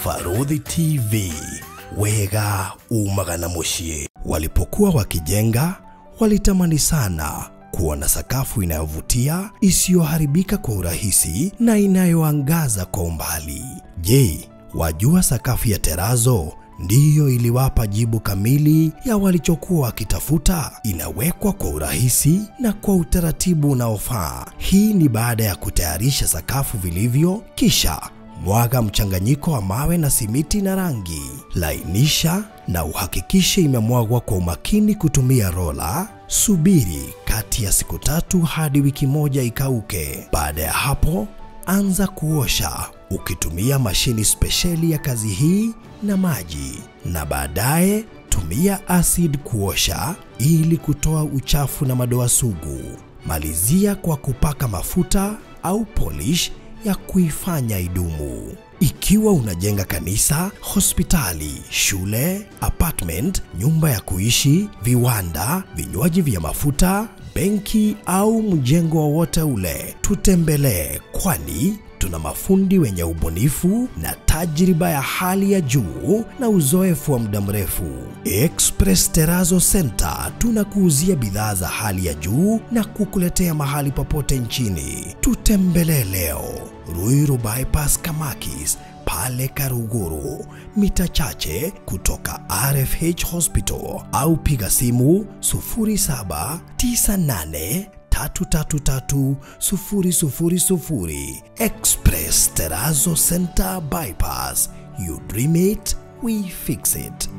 Barũthi TV, wega umaga na muciĩ. Walipokuwa wakijenga, walitamani sana kuona sakafu inayovutia, isiyoharibika kwa urahisi na inayoangaza kwa umbali. Je, wajua sakafu ya terazo ndiyo iliwapa jibu kamili ya walichokuwa wakitafuta? Inawekwa kwa urahisi na kwa utaratibu unaofaa. Hii ni baada ya kutayarisha sakafu vilivyo, kisha mwaga mchanganyiko wa mawe na simiti na rangi. Lainisha na uhakikishe imemwagwa kwa umakini kutumia rola. Subiri kati ya siku 3 hadi wiki 1 ikauke. Baada ya hapo, anza kuosha ukitumia mashini spesheli ya kazi hii na maji, na baadaye tumia acid kuosha ili kutoa uchafu na madoa sugu. Malizia kwa kupaka mafuta au polish ya kuifanya idumu. Ikiwa unajenga kanisa, hospitali, shule, apartment, nyumba ya kuishi, viwanda, vinywaji vya mafuta, benki au mjengo wowote ule, tutembelee, kwani tuna mafundi wenye ubunifu na tajriba ya hali ya juu na uzoefu wa muda mrefu. Express Terrazzo Center tunakuuzia bidhaa za hali ya juu na kukuletea mahali popote nchini. Tutembelee leo Ruiru Bypass Kamakis pale Karuguru, mita chache kutoka RFH Hospital, au piga simu 0798 333 000. Express Terrazzo Center Bypass. You dream it, we fix it.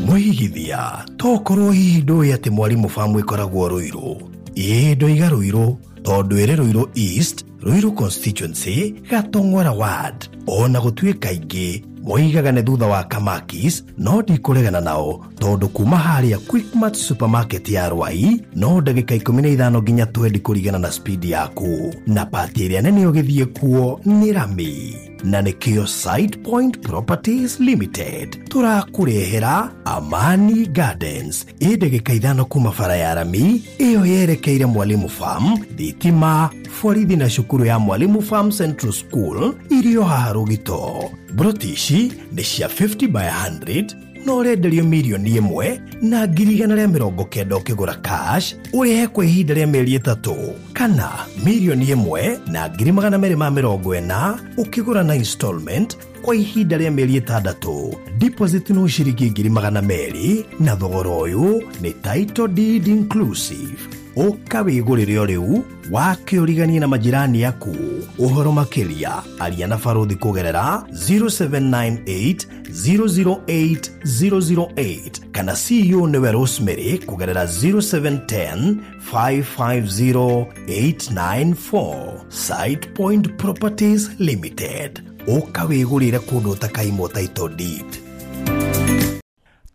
Mwigithia, tokorwo hihi ndũĩ atĩ Mwalimu Farm ĩkoragwo Ruiru. Ĩĩ ndoiga Ruiru tondũ ĩrĩ Ruiru East, Ruiru Constituency, Gatong'ora Ward. Ona gũtuĩka aingĩ moigaga nĩ thutha wa Kamakis, no ndikũregana nao tondũ kuma harĩa Quickmart supermarket ya Rwai no ndagĩka 15 nginya 20 kũringana na speed yaku, na pati ĩrĩa nene ũgĩthiĩ kuo nĩ rami. Na nĩkĩo Site Point Properties Limited tũrakũrehera Amani Gardens ĩ ndagĩka 5 kuma bara ya rami ĩyo yerekeire Mwalimu Farm, thitima, borithi na cukuru ya Mwalimu Farm Central School irio haha Rũgito. Broti ici nĩ cia 50 by 100 no ũrenderio mirioni 1,190 ũkĩgũra cash, ũrĩhe kwa ihinda rĩa mĩeri 3, kana mirioni 1,240 ũkĩgũra na installment kwa ihinda rĩa mĩeri 6. Deposit no ciringi 200,000 na thogora ũyũ nĩ title deed inclusive. Ũka wĩgũrĩre o rĩu wakĩũriganie na majirani aku. Ũhoro makĩria aria na Barũthi kũgerera 0798 008 008 kana CEO nĩwe Rosemary kũgerera 0710 550 894. Site Point Properties Limited. Ũka wĩgũrĩre kũndũ ũtakaimwo title deed.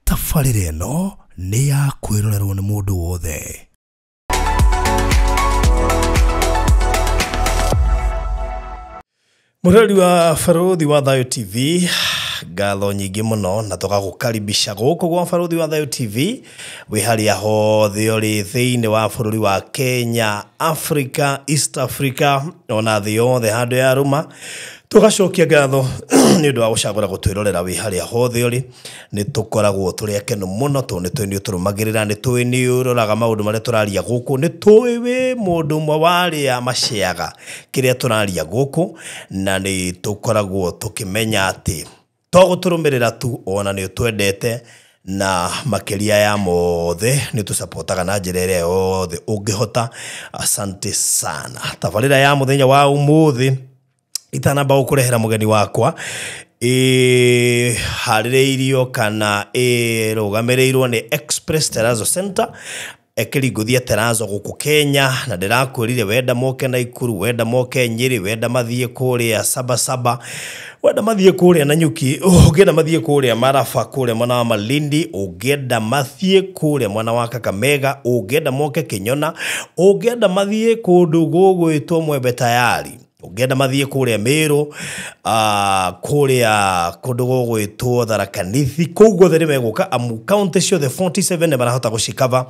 Tabarĩra ĩno nĩ ya kwĩrorerwo nĩ mũndũ wothe. Mũrori wa Barũthi wa Thayũ TV, ngatho nyingĩ mũno na tũgagũkaribisha gũkũ gwa Barũthi wa Thayũ TV wĩ harĩa hothe ũrĩ thĩinĩ wa bũrũri wa Kenya, Africa, East Africa ona thĩ yothe handũ ya rũma. Tũgacokia ngatho nĩ ũndũ wa gũcagũra gũtwĩrorera wĩ harĩa hothe ũrĩ. Nĩ tũkoragwo tũrĩ akenu mũno tondũ nĩ tũĩ nĩ ũtũrũmagĩrĩra, nĩ tũĩ nĩ ũroraga maũndũ marĩa tũraria gũkũ, nĩ tũĩ wĩ mũndũ ũmwe wa arĩa maceaga kĩrĩa tũraria gũkũ, na nĩ tũkoragwo tũkĩmenya atĩ to gũtũrũmĩrĩra tu, ona nĩ ũtwendete na makĩria ya mothe nĩ tũcapotaga na njĩra ĩrĩa yothe ũngĩhota. Asante sana. Tabarĩra ya mũthenya wa ũmũthĩ itanamba gũkũrehera mũgeni wakwa ĩharĩrĩirio kana ĩrũgamĩrĩirwo nĩ Express Terrazzo Center ekĩri ngũthi ya Terrazzo gũkũ Kenya, na ndĩrakwĩrire wenda moke Naikuru, wenda moke Nyĩrĩ, wenda mathiĩ kũrĩa Sabasaba, wenda mathiĩ kũrĩa Nanyuki, ũngĩenda mathiĩ kũrĩa Maraba, kũrĩa mwena wa Malindi, ũngĩenda mathiĩ kũrĩa mwena wa Kakamega, ũngĩenda moke Kĩnyona, ũngĩenda mathiĩ kũndũ gũgwĩtwo Mwembe Tayari, ũngĩenda mathiĩ kũrĩa Meru, kũrĩa kũndũ gũgwĩtwo Tharaka Nithi, kũu guothe nĩ megũka amu kaunti ciothe 47 nĩ marahota gũcikava.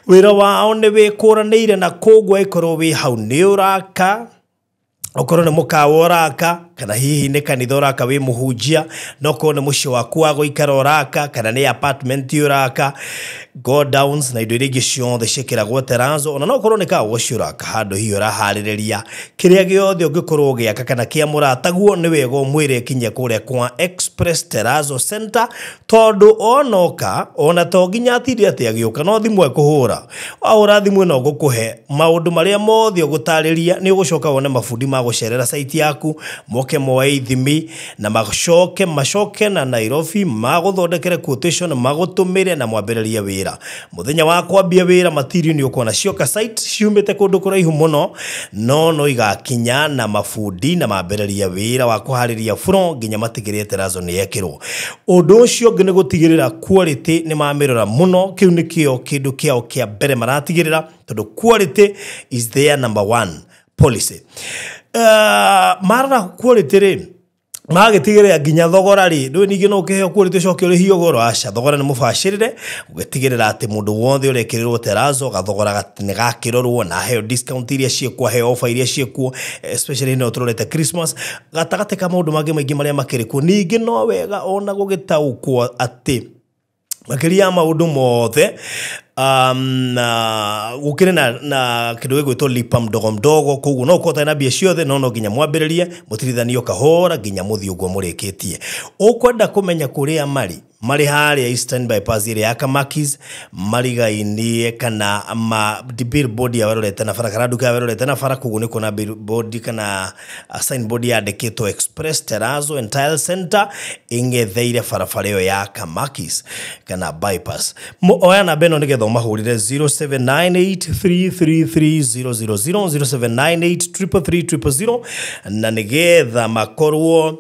Wĩra wao nĩ wĩkũranĩire na koguo ĩkorwo wĩ hau nĩ ũraka, okorwo nĩ mũkawa ũraka Kana hihi nĩ kanitha ũraka wĩ mũhunjia, no korwo nĩ mũciĩ waku wa gũikara ũraka, kana nĩ apartment ũraka, go downs na indo iria ingĩ ciothe ciĩkĩragwo terazo. Ona no korwo nĩ car wash ũraka handũ hihi ũraharĩrĩria, kĩrĩa gĩothe ũngĩkorwo ũgĩaka kana kĩa mũrataguo, nĩ wega ũmwĩre kinye kũrĩa kwa Express Terrazzo Center, tondũ onoka ona to nginya atinde atĩ agĩũka, no thimũ ekũhũra. Wahũra thimũ ĩno ngũkũhe maũndũ marĩa mothe ũgũtarĩria, nĩ ũgũcoka wone mabundi ma gũcerera site yaku, moke moe ithimi na macoke na Nairobi magũthondekere quotation, magũtũmĩre na mwambĩrĩrie wĩra. Mũthenya wa kwambia wĩra, material nĩ ũkuona cioka site ciumĩte kũndũ kũraihu mũno, no igakinya na mabundi na mambĩrĩrie wĩra wa kũharĩria floor nginya matigĩrĩre terazo nĩ yekĩrwo. Ũndũ ũcio ũngĩ nĩ gũtigĩrĩra quality nĩ mamĩrora mũno. Kĩu nĩkĩo kĩndũ kĩao kĩa mbere maratigĩrĩra, tondũ quality is their number one policy. Marora quality rĩ, magĩtigĩrĩra nginya thogora rĩ, ndũĩ ningĩ no ũkĩheo quality ũcoke ũrĩhio goro. Aca, thogora nĩ mũbacĩrĩre, ũgĩtigĩrĩra atĩ mũndũ wothe ũrekĩrĩrwo terazo gathogora nĩ gakĩrorwo na aheo discount iria ciĩkuo, aheo offer iria ciĩkuo, especially ĩno tũrorete Christmas, gatagatĩ ka maũndũ mangĩ maingĩ marĩa makĩrĩ kuo. Ningĩ no wega ona gũgĩtaũkwo atĩ makĩria ya maũndũ mothe, na gũkĩrĩ na kĩndũ gĩgwĩtwo lipa mdogo mdogo. Koguo no ũkorwo ũtarĩ na mbia ciothe, no nginya mwambĩrĩrie mũtirithanio kahora nginya mũthiĩ ũguo mũrĩkĩtie. Ũkwenda kũmenya kũrĩa marĩ harĩa Eastern Bypass ĩrĩa ya Kamakis, marigainie kana ma billboard ya werorete na bara, kana nduka ya werorete na bara. Koguo nĩ kuona billboard kana signboard yandĩkĩtwo Express Terrazzo and Tile Center, ĩng'etheire barabara ĩyo ya Kamakis kana bypass. Oya namba ĩno nĩgetha ũmahũrĩre: 0798333000, 0798333000, na nĩgetha makorwo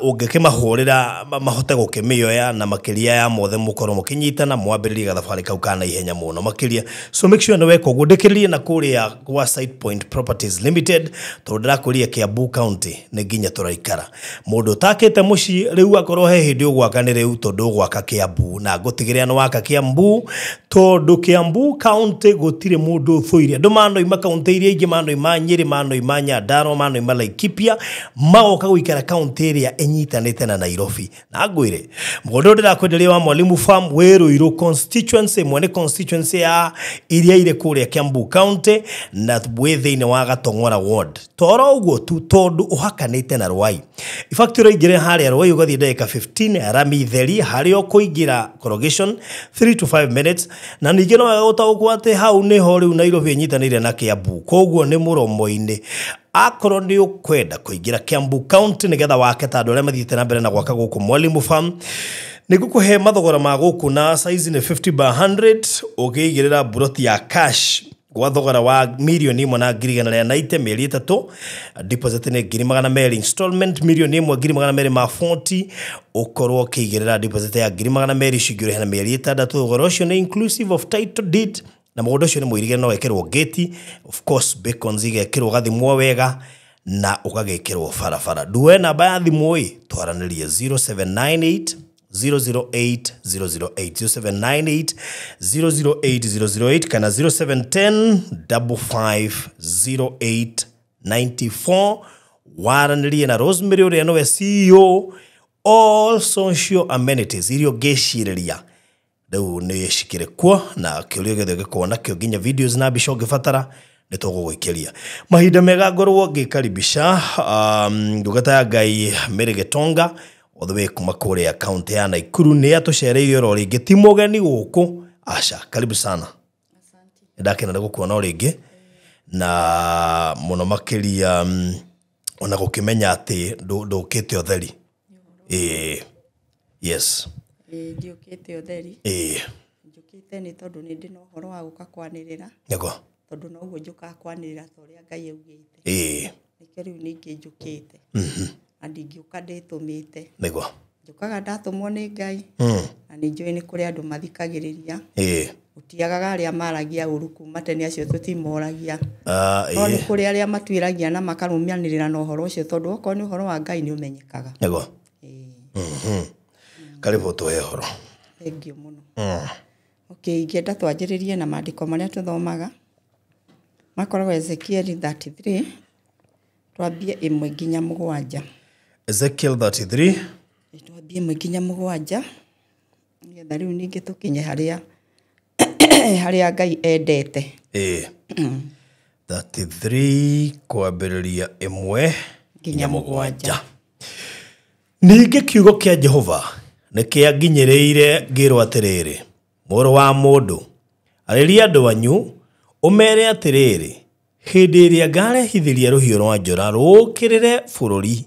ũngĩkĩmahũrĩra mahote gũkĩmĩoya, na makĩria ya mothe mũkorwo mũkĩnyitana mwambĩrĩrie gathabarĩ kau ka naihenya mũno makĩria. So make sure nĩ weka ũguo. Ndĩkĩrĩrie na kũrĩa gwa Site Point Properties Limited, tondũ ndĩrakwĩria Kiambu County nĩ nginya tũraikara. Mũndũ ũtakĩte mũciĩ rĩu, akorwo he hĩndĩ ũgwaka, nĩ rĩu, tondũ ũgwaka Kiambu na ngũtigĩrĩra nĩ waka Kiambu, tondũ Kiambu County gũtirĩ mũndũ ũthũire. Andũ manoima kaunti iria ingĩ, manoima Nyĩrĩ, manoima Nyandarua, manoima Laikipia, magoka gũikara kaunti ĩrĩa ĩnyitanĩte na Nairobi. Na ngwĩre mũgũnda ũyũ ndĩrakwenderia wa Mwalimu Farm wĩ Ruiru constituency, ĩmwe nĩ constituency ya iria irĩ kũrĩa Kiambu County, na wĩ thĩinĩ wa Gatong'ora ward. Toro ũguo tu, tondũ ũhakanĩte na Ruai. In fact, ũraingĩra harĩa Ruai ũgathiĩ ndagĩka 15 rami theri harĩa ũkũingĩra corrugation, 3 to 5 minutes. Na ningĩ no wega gũtaũkwo atĩ hau nĩho rĩu Nairobi ĩnyitanĩire na Kiambu, koguo nĩ mũromo-inĩ. Akorwo nĩ ũkwenda kũingĩra Kiambu County nĩgetha wake ta andũ arĩa mathiĩte na mbere na gwaka gũkũ Mwalimu Farm, nĩ ngũkũhe mathogora ma gũkũ, na size nĩ 50 by 100. Ũngĩigĩrĩra buroti ya cash gwa thogora wa 1,190,000, mĩeri 3, deposit nĩ 200,000, installment 1,240,000. Ũkorwo ũkĩigĩrĩra deposit ya 200,000, icio ingĩ ũrĩhe na mĩeri 6. Thogora ũcio nĩ inclusive of title deed, na mũgũnda ũcio nĩ mũirige, no wekĩrwo gate, of course beacons igekĩrwo, gathimwo wega na ũgagĩkĩrwo barabara. Nduoe namba ya thimũ ĩ twaranĩrie: 0798 008 008, 0798 008 008, kana 0710 5508 94. Waranĩrie na Rosemary ũrĩa nĩwe CEO. All social amenities iria ũngĩcirĩria rĩu nĩ cikĩrĩ kuo, na kĩũria gĩothe ũngĩkorwo nakĩo, nginya videos na mbica ũngĩbatara, nĩ tũgũgũikĩria. Mahinda mega ngorwo ngĩkaribisha ndungata ya Ngai Mary Gitonga all the way kuma kũrĩa kaunti ya Nakuru. Nĩ atũcereire oro rĩngĩ, ti mũgeni gũkũ. Aca, karibu sana. Nĩ ndakena nĩ gũkuona o rĩngĩ, na mũno makĩria ona gũkĩmenya atĩ ndũkĩte ũtheri. Ĩĩ, yes. Ĩĩ, ndiũkĩte ũtheri. Njũkĩte nĩ tondũ nĩ ndĩ na ũhoro wa gũka kwanĩrĩra, tondũ noguo njũkaga kwanĩrĩra ta ũrĩa Ngai augĩte. Nĩkĩo rĩu ningĩ njũkĩte, na ndingĩũka ndĩtũmĩte. Njũkaga ndatũmwo nĩ Ngai, na nĩ njũĩ nĩ kũrĩ andũ mathikagĩrĩria. Gũtiagaga arĩa maragia ũru kuma tene, acio tũtimoragia, no nĩ kũrĩ arĩa matuĩragia na makarũmanĩrĩra na ũhoro ũcio, tondũ okorwo nĩ ũhoro wa Ngai nĩ ũmenyekaga. Ĩĩ. Karibu tũhe ũhoro. Thengiũ mũno. Okay, ingĩenda twanjĩrĩrie na maandĩko marĩa tũthomaga, makoragwo Ezekieli 33 Twambie 1 nginya 7. Ezekiel 33. Twambie 1 nginya 7 nĩgetha rĩu ningĩ tũkinye harĩa harĩa Ngai endete. 33 kwambĩrĩria 1 nginya 7. Ningĩ kiugo kĩa Jehova nĩkĩanginyĩrĩire ngĩrwo atĩrĩrĩ, mũrũ wa mũndũ, arĩria andũ anyu ũmere atĩrĩrĩ, hĩndĩ ĩrĩa ngarehithĩria rũhiũ rwa njora rũũkĩrĩre bũrũri,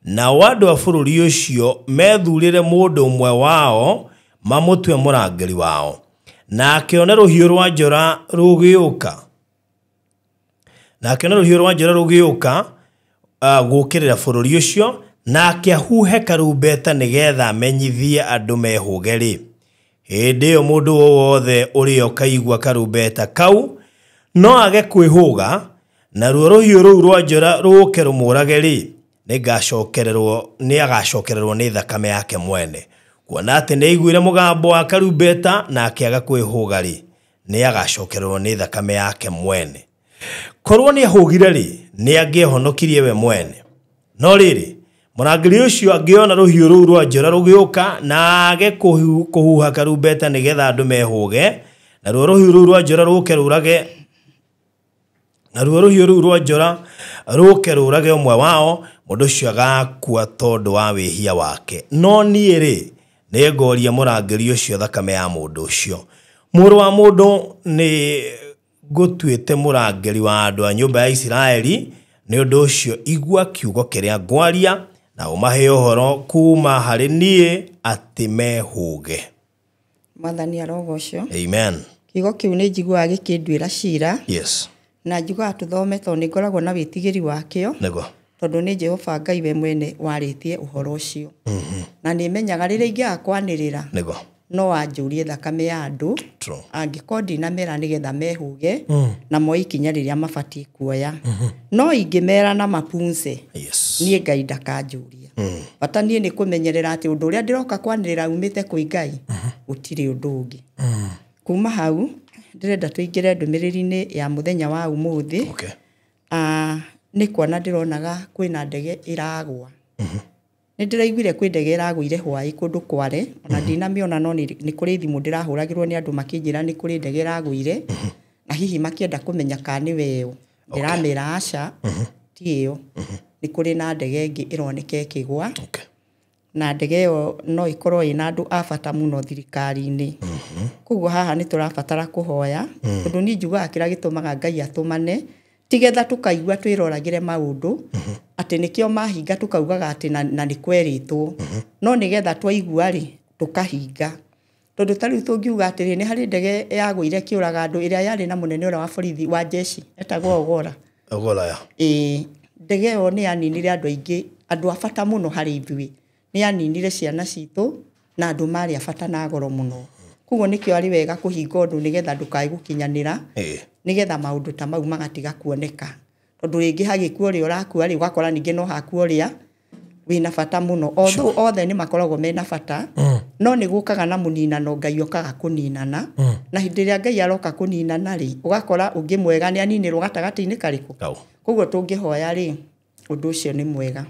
nao andũ a bũrũri ũcio methurĩre mũndũ ũmwe wao mamũtue mũrangĩri wao, na akĩone rũhiũ rwa njora rũgĩũka, gũũkĩrĩra bũrũri ũcio, na akĩahuhe karumbeta nĩgetha amenyithie andũ mehũge rĩ, hĩndĩ ĩyo mũndũ o wothe ũrĩa ũkaigua karumbeta kau no age kwĩhũga, naruo rũhiũ rũu rwa njora rũũke rũmũũrage rĩ, nĩagacokererwo nĩ thakame yake mwene. Kuona atĩ nĩaiguire mũgambo wa karumbeta na akĩaga kwĩhũga rĩ, nĩagacokererwo nĩ thakame yake mwene. Korwo nĩahũgire rĩ, nĩangĩehonokirie we mwene. No rĩrĩ, mũrangĩri ũcio angĩona rũhiũ rũu rwa njora rũgĩũka na age kũhuha karumbeta nĩgetha andũ mehũge, naruo rũhiũ rũu rwa njora rũũke rũrage, naruo rũhiũ rũu rwa njora rũũke rũrage ũmwe wao, mũndũ ũcio agakua tondũ wa wĩhia wake. No niĩ rĩ, nĩngoria mũrangĩri ũcio thakame ya mũndũ ũcio. Mũrũ wa mũndũ, nĩ ngũtuĩte mũrangĩri wa andũ a nyũmba ya Isiraeli, nĩ ũndũ ũcio igua kiugo kĩrĩa ngwaria na ũmahe ũhoro kuma harĩ niĩ atĩ mehũge. Mwathani arogocwo. Amen. Kiugo kĩu nĩ njiguaga gĩkĩnduĩra cira. Yes. Na njiguaga tũthome tondũ nĩ ngoragwo na wĩtigĩri wakĩo. Nĩguo. Tondũ nĩ Jehova Ngai we mwene warĩtie ũhoro ũcio. Na nĩ menyaga rĩrĩa ingĩaga kwanĩrĩra. Nĩguo. No anjũrie thakame ya andũ. Angĩkorwo ndinamera nĩgetha mehũge na moe ikinya rĩrĩa mabatiĩ kuoya. No ingĩmera na mapunce. Yes. Niĩ Ngai ndakanjũria. Bata niĩ nĩ kũmenyerera atĩ ũndũ ũrĩa ndĩroka kwanĩrĩra umĩte kwĩ Ngai, gũtirĩ ũndũ ũngĩ. Kuma hau ndĩrenda tũingĩre ndũmĩrĩri-inĩ ya mũthenya wa ũmũthĩ. Okay. Nĩ kuona ndĩronaga kwĩna ndege ĩragwa. Nĩ ndĩraiguire kwĩ ndege ĩragũire hwaĩ kũndũ kware, ona ndinamĩona no nĩ kũrĩ thimũ ndĩrahũragĩrwo nĩ andũ makĩnjĩra nĩ kũrĩ ndege ĩragũire, na hihi makĩenda kũmenya kana nĩwe ĩyo. Ndĩramera aca, ti ĩyo. Nĩ kũrĩ na ndege ĩngĩ ĩroneka ĩkĩgwa. Okay. Na ndege ĩyo no ĩkorwo ĩna andũ a bata mũno thirikari-inĩ. Koguo haha nĩ tũrabatara kũhoya, tondũ niĩ njugaga kĩrĩa gĩtũmaga Ngai atũmane, tigetha tũkaigua twĩroragĩre maũndũ, atĩ nĩkĩo mahinga tũkaugaga atĩ na nĩ kwerĩtwo. No nĩgetha twaigua rĩ, tũkahinga. Tondũ ta rĩu tũngiuga atĩrĩ, nĩ harĩ ndege yagũire ĩkĩũraga andũ ĩrĩa yarĩ na mũnene ũrĩa wa borithi wa jeshi, etagwo Ogolla. Ogolla, ya. Ĩĩ, ndege ĩyo nĩ yaninire andũ aingĩ, andũ a bata mũno harĩ ithuĩ. Nĩ yaninire ciana citũ na andũ marĩ a bata na goro mũno. Koguo nĩkĩo arĩ wega kũhinga ũndũ nĩgetha ndũkae gũkinyanĩra, nĩgetha maũndũ ta mau magatiga kuoneka. Tondũ rĩngĩ hagĩkua ũrĩa ũrakua rĩ, ũgakora ningĩ no hakua ũrĩa wĩna bata mũno. Although othe nĩ makoragwo mena bata, no nĩ gũkaga na mũninano, Ngai okaga kũninana. Na hĩndĩ ĩrĩa Ngai aroka kũninana rĩ, ũgakora ũngĩ mwega nĩ aninĩrwo gatagatĩ-inĩ karĩkũ. Koguo tũngĩhoya rĩ, ũndũ ũcio nĩ mwega.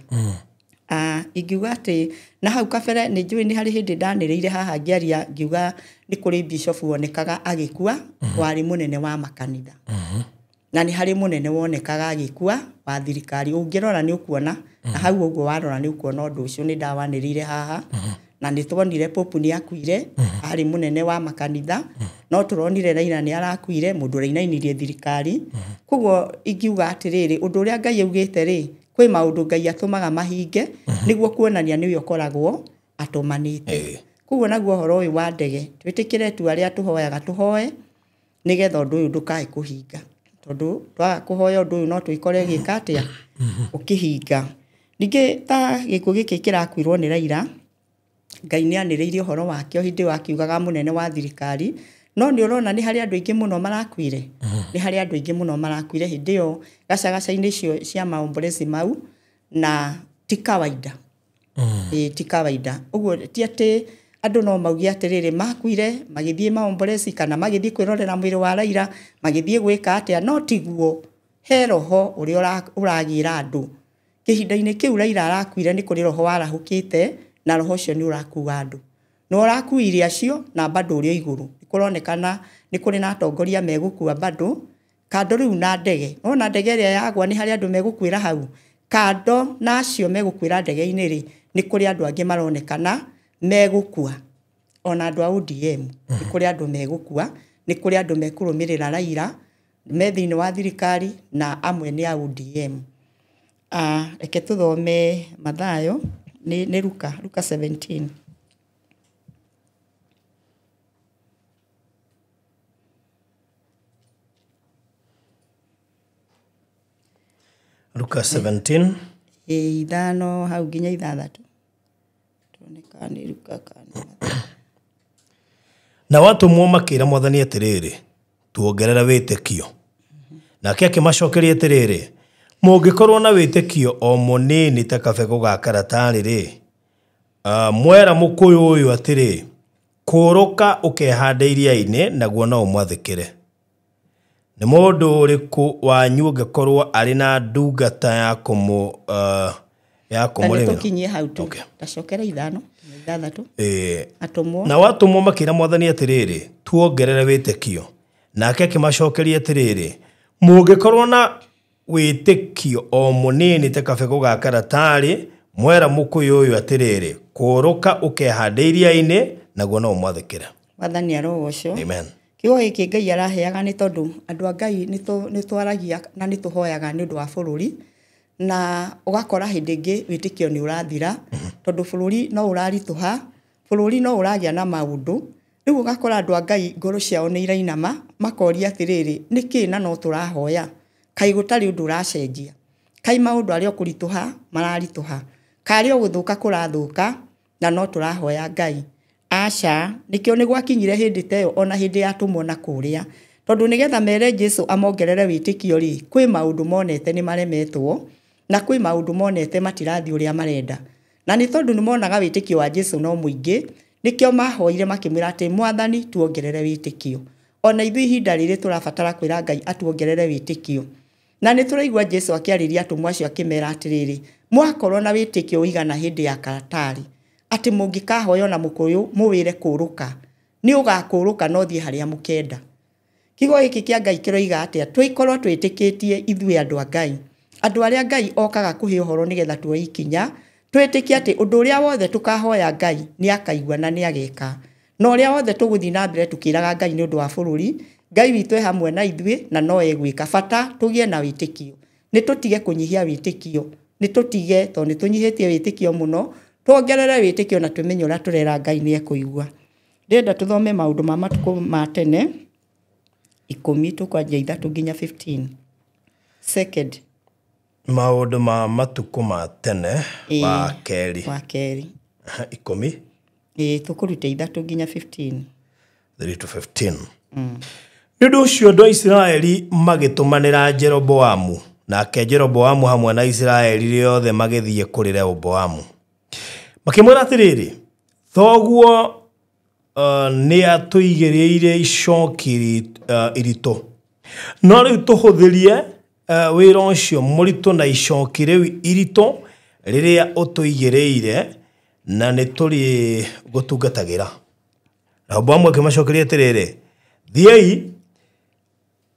Ingiuga atĩ na hau kabere nĩ njũĩ nĩ harĩ hĩndĩ ndanĩrĩire haha ngĩaria ngiuga nĩ kũrĩ bishop wonekaga agĩkua, warĩ mũnene wa makanitha. Na nĩ harĩ mũnene wonekaga agĩkua wa thirikari. Ũngĩrora nĩ ũkuona, na hau ũguo warora nĩ ũkuona ũndũ ũcio nĩ ndawanĩrĩire haha. Na nĩ tuonire Pope nĩ akuire, arĩ mũnene wa makanitha, no tũronire Raila nĩ arakuire, mũndũ ũrĩa ainainirie thirikari. Koguo ingiuga atĩrĩrĩ, ũndũ ũrĩa Ngai augĩte rĩ, kwĩ maũndũ Ngai atũmaga mahinge, nĩguo kuonania nĩwe ũkoragwo atũmanĩte. Koguo naguo ũhoro ũyũ wa ndege, twĩtĩkĩre tu arĩa tũhoyaga tũhoe, nĩgetha ũndũ ũyũ ndũkae kũhinga. Tondũ twaga kũhoya ũndũ ũyũ no twĩkore gĩka atĩa ũkĩhinga. Ningĩ ta gĩkuũ gĩkĩ kĩrakuirwo nĩ Raila, Ngai nĩ anĩrĩirie ũhoro wake o hĩndĩ ĩyo akiugaga mũnene wa thirikari, no nĩ ũrona nĩ harĩ andũ aingĩ mũno marakuire. Nĩ harĩ andũ aingĩ mũno marakuire hĩndĩ ĩyo gacagaca-inĩ icio cia maombolezi mau, na ti kawaida. Ti kawaida. Ũguo ti atĩ andũ no mauge atĩrĩrĩ, makuire magĩthiĩ maombolezi kana magĩthiĩ kwĩrorera mwĩrĩ wa Raila, magĩthiĩ gwĩka atĩa, no tiguo. He roho ũrĩa ũragĩra andũ. Kĩhinda-inĩ kĩu Raila arakuire nĩ kũrĩ roho warahũkĩte na roho ũcio nĩ ũrakua andũ. Na ũrakuire acio na bado ũrĩ o igũrũ. Nĩ kũronekana nĩ kũrĩ na atongoria megũkua bado kando rĩu na ndege. Wona ndege ĩrĩa yagwa nĩ harĩ andũ megũkuĩra hau. Kando na acio megũkuĩra ndege-inĩ rĩ, nĩ kũrĩ andũ angĩ maronekana megũkua. Ona andũ a ODM nĩ kũrĩ andũ megũkua, nĩ kũrĩ andũ mekũrũmĩrĩra Raila me thĩinĩ wa thirikari na amwe nĩ a ODM. Reke tũthome Mathayo nĩ Luka, Luka 17. Luka 17 5 hau nginya 6. Tuone kana nĩ Luka kana. Na watũmwo makĩra mwathani atĩrĩrĩ, tuongerera wĩtĩkio. Nake akĩmacokeria atĩrĩrĩ, mũngĩkorwo na wĩtĩkio o mũnini ta kabegũ ga karatarĩ rĩ, mwera mũkũyũ ũyũ atĩrĩ, kũũrũka ũkehande iria-inĩ naguo no ũmwathĩkĩre. Nĩ mũndũ ũrĩkũ wanyu ũngĩkorwo arĩ na ndungata ya kũmũrĩmĩra? Tũkinyie hau tu. Tacokera 5 6. Atũmwo. Na watũmwo makĩra mwathani atĩrĩrĩ, tuongerere wĩtĩkio. Nake akĩmacokeria atĩrĩrĩ, mũngĩkorwo na wĩtĩkio o mũnini ta kabegũ ga karatarĩ, mwera mũkũyũ ũyũ atĩrĩrĩ, kũũrũka ũkehande iria-inĩ naguo no ũmwathĩkĩre. Mwathani arogocwo. Amen. Kiugo gĩkĩ Ngai araheaga nĩ tondũ andũ a Ngai nĩ twaragia na nĩ tũhoyaga nĩ ũndũ wa bũrũri, na ũgakora hĩndĩ ĩngĩ wĩtĩkio nĩ ũrathira tondũ bũrũri no ũraritũha, bũrũri no ũragĩa na maũndũ. Rĩu ũgakora andũ a Ngai ngoro ciao nĩ irainama, makoria atĩrĩrĩ, nĩkĩ na no tũrahoya? Kaĩ gũtarĩ ũndũ ũracenjia? Kaĩ maũndũ arĩa kũritũha mararitũha? Karĩ o gũthũka kũrathũka na no tũrahoya Ngai? Aca, nĩkĩo nĩ gwakinyire hĩndĩ ta ĩyo ona hĩndĩ ya atũmwo na kũrĩa. Tondũ nĩgetha mere Jesu amongerere wĩtĩkio rĩ, kwĩ maũndũ monete nĩ maremetwo na kwĩ maũndũ monete matirathiĩ ũrĩa marenda. Na nĩ tondũ nĩ monaga wĩtĩkio wa Jesu no mũingĩ, nĩkĩo mahoire makĩmwĩra atĩ mwathani tuongerere wĩtĩkio. Ona ithuĩ ihinda rĩrĩ tũrabatara kwĩra Ngai atuongerere wĩtĩkio. Na nĩ tũraigua Jesu akĩarĩria atũmwo acio akĩmera atĩrĩrĩ, mwakorwo na wĩtĩkio ũigana hĩndĩ ya karatarĩ, atĩ mũngĩkahoya ona mũkũyũ mũwĩre kũũrũka, nĩ ũgakũũrũka no thiĩ harĩa mũkenda. Kiugo gĩkĩ kĩa Ngai kĩroiga atĩa? Tũikorwo twĩtĩkĩtie ithuĩ andũ a Ngai, andũ arĩa Ngai okaga kũhe ũhoro nĩgetha tuoe ikinya, twĩtĩkie atĩ ũndũ ũrĩa wothe tũkahoya Ngai nĩ akaigua na nĩ ageka. Na ũrĩa wothe tũgũthiĩ na mbere tũkĩraga Ngai nĩ ũndũ wa bũrũri, Ngai witũ e hamwe na ithuĩ na no egwĩka. Bata tũgĩe na wĩtĩkio. Nĩ tũtige kũnyihia wĩtĩkio, nĩ tũtige tondũ nĩ tũnyihĩtie wĩtĩkio mũno, tuongerere wĩtĩkio na tũmenye ũrĩa tũrera Ngai nĩ ekũigua. Ndĩrenda tũthome maũndũ ma matukũ ma tene 10 tũkwanjia 3 nginya 15. Second. Maũndũ ma matukũ ma tene wa kerĩ. Wa kerĩ. 10. Tũkũruta 3 nginya 15. 3 to 15. Nĩ ũndũ ũcio andũ a Isiraeli magĩtũmanĩra Jeroboamu, nake Jeroboamu hamwe na Isiraeli rĩothe magĩthiĩ kũrĩ Rehoboamu. Makĩmwĩra atĩrĩrĩ, thoguo nĩ atũigĩrĩire icoki iritũ, no rĩu tũhũthĩrie wĩra ũcio mũritũ na icoki rĩu iritũ rĩrĩa ũtũigĩrĩire, na nĩ tũrĩ gũtungatagĩra. Rehoboamu akĩmacokeria atĩrĩrĩ, thiĩi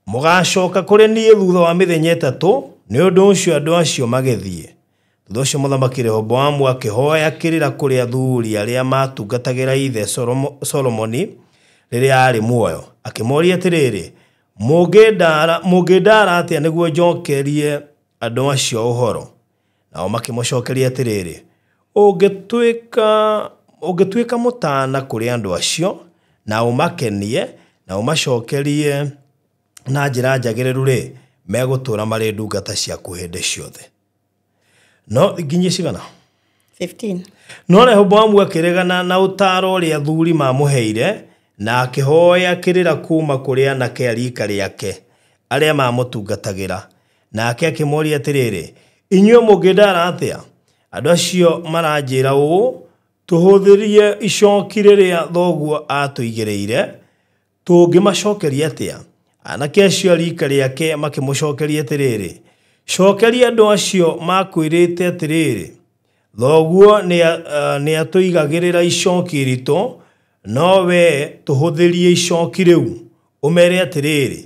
mũgacoka kũrĩ niĩ thutha wa mĩthenya 3. Nĩ ũndũ ũcio andũ acio magĩthiĩ. Thutha ũcio mũthamaki Rehoboamu akĩhoya kĩrĩra kũrĩ athuri arĩa maatungatagĩra ithe Solomoni rĩrĩa aarĩ muoyo, akĩmoria atĩrĩrĩ, mũngĩndaara atĩa nĩguo njokerie andũ acio ũhoro? Nao makĩmũcokeria atĩrĩrĩ, ũngĩtuĩka mũtaana kũrĩ andũ acio na ũmakenie na ũmacokerie na njĩra njagĩrĩru rĩ, megũtũũra marĩ ndungata ciaku hĩndĩ ciothe. No nginya cigana? 15. No Rehoboamu akĩregana na ũtaaro ũrĩa athuri mamũheire na akĩhoya kĩrĩra kuuma kũrĩ anake a riika rĩake arĩa mamũtungatagĩra. Nake akĩmoria atĩrĩrĩ, inyuĩ mũngĩndaara atĩa? Andũ acio maranjĩra ũũ, tũhũthĩrie icoki rĩrĩa thoguo atũigĩrĩire, tũngĩmacokeria atĩa? Anake acio a riika rĩake makĩmũcokeria atĩrĩrĩ, cokeria andũ acio makwĩrĩte atĩrĩrĩ, thoguo nĩatũigagĩrĩra icoki iritũ, no we tũhũthĩrie icoki rĩu. Ũmere atĩrĩrĩ,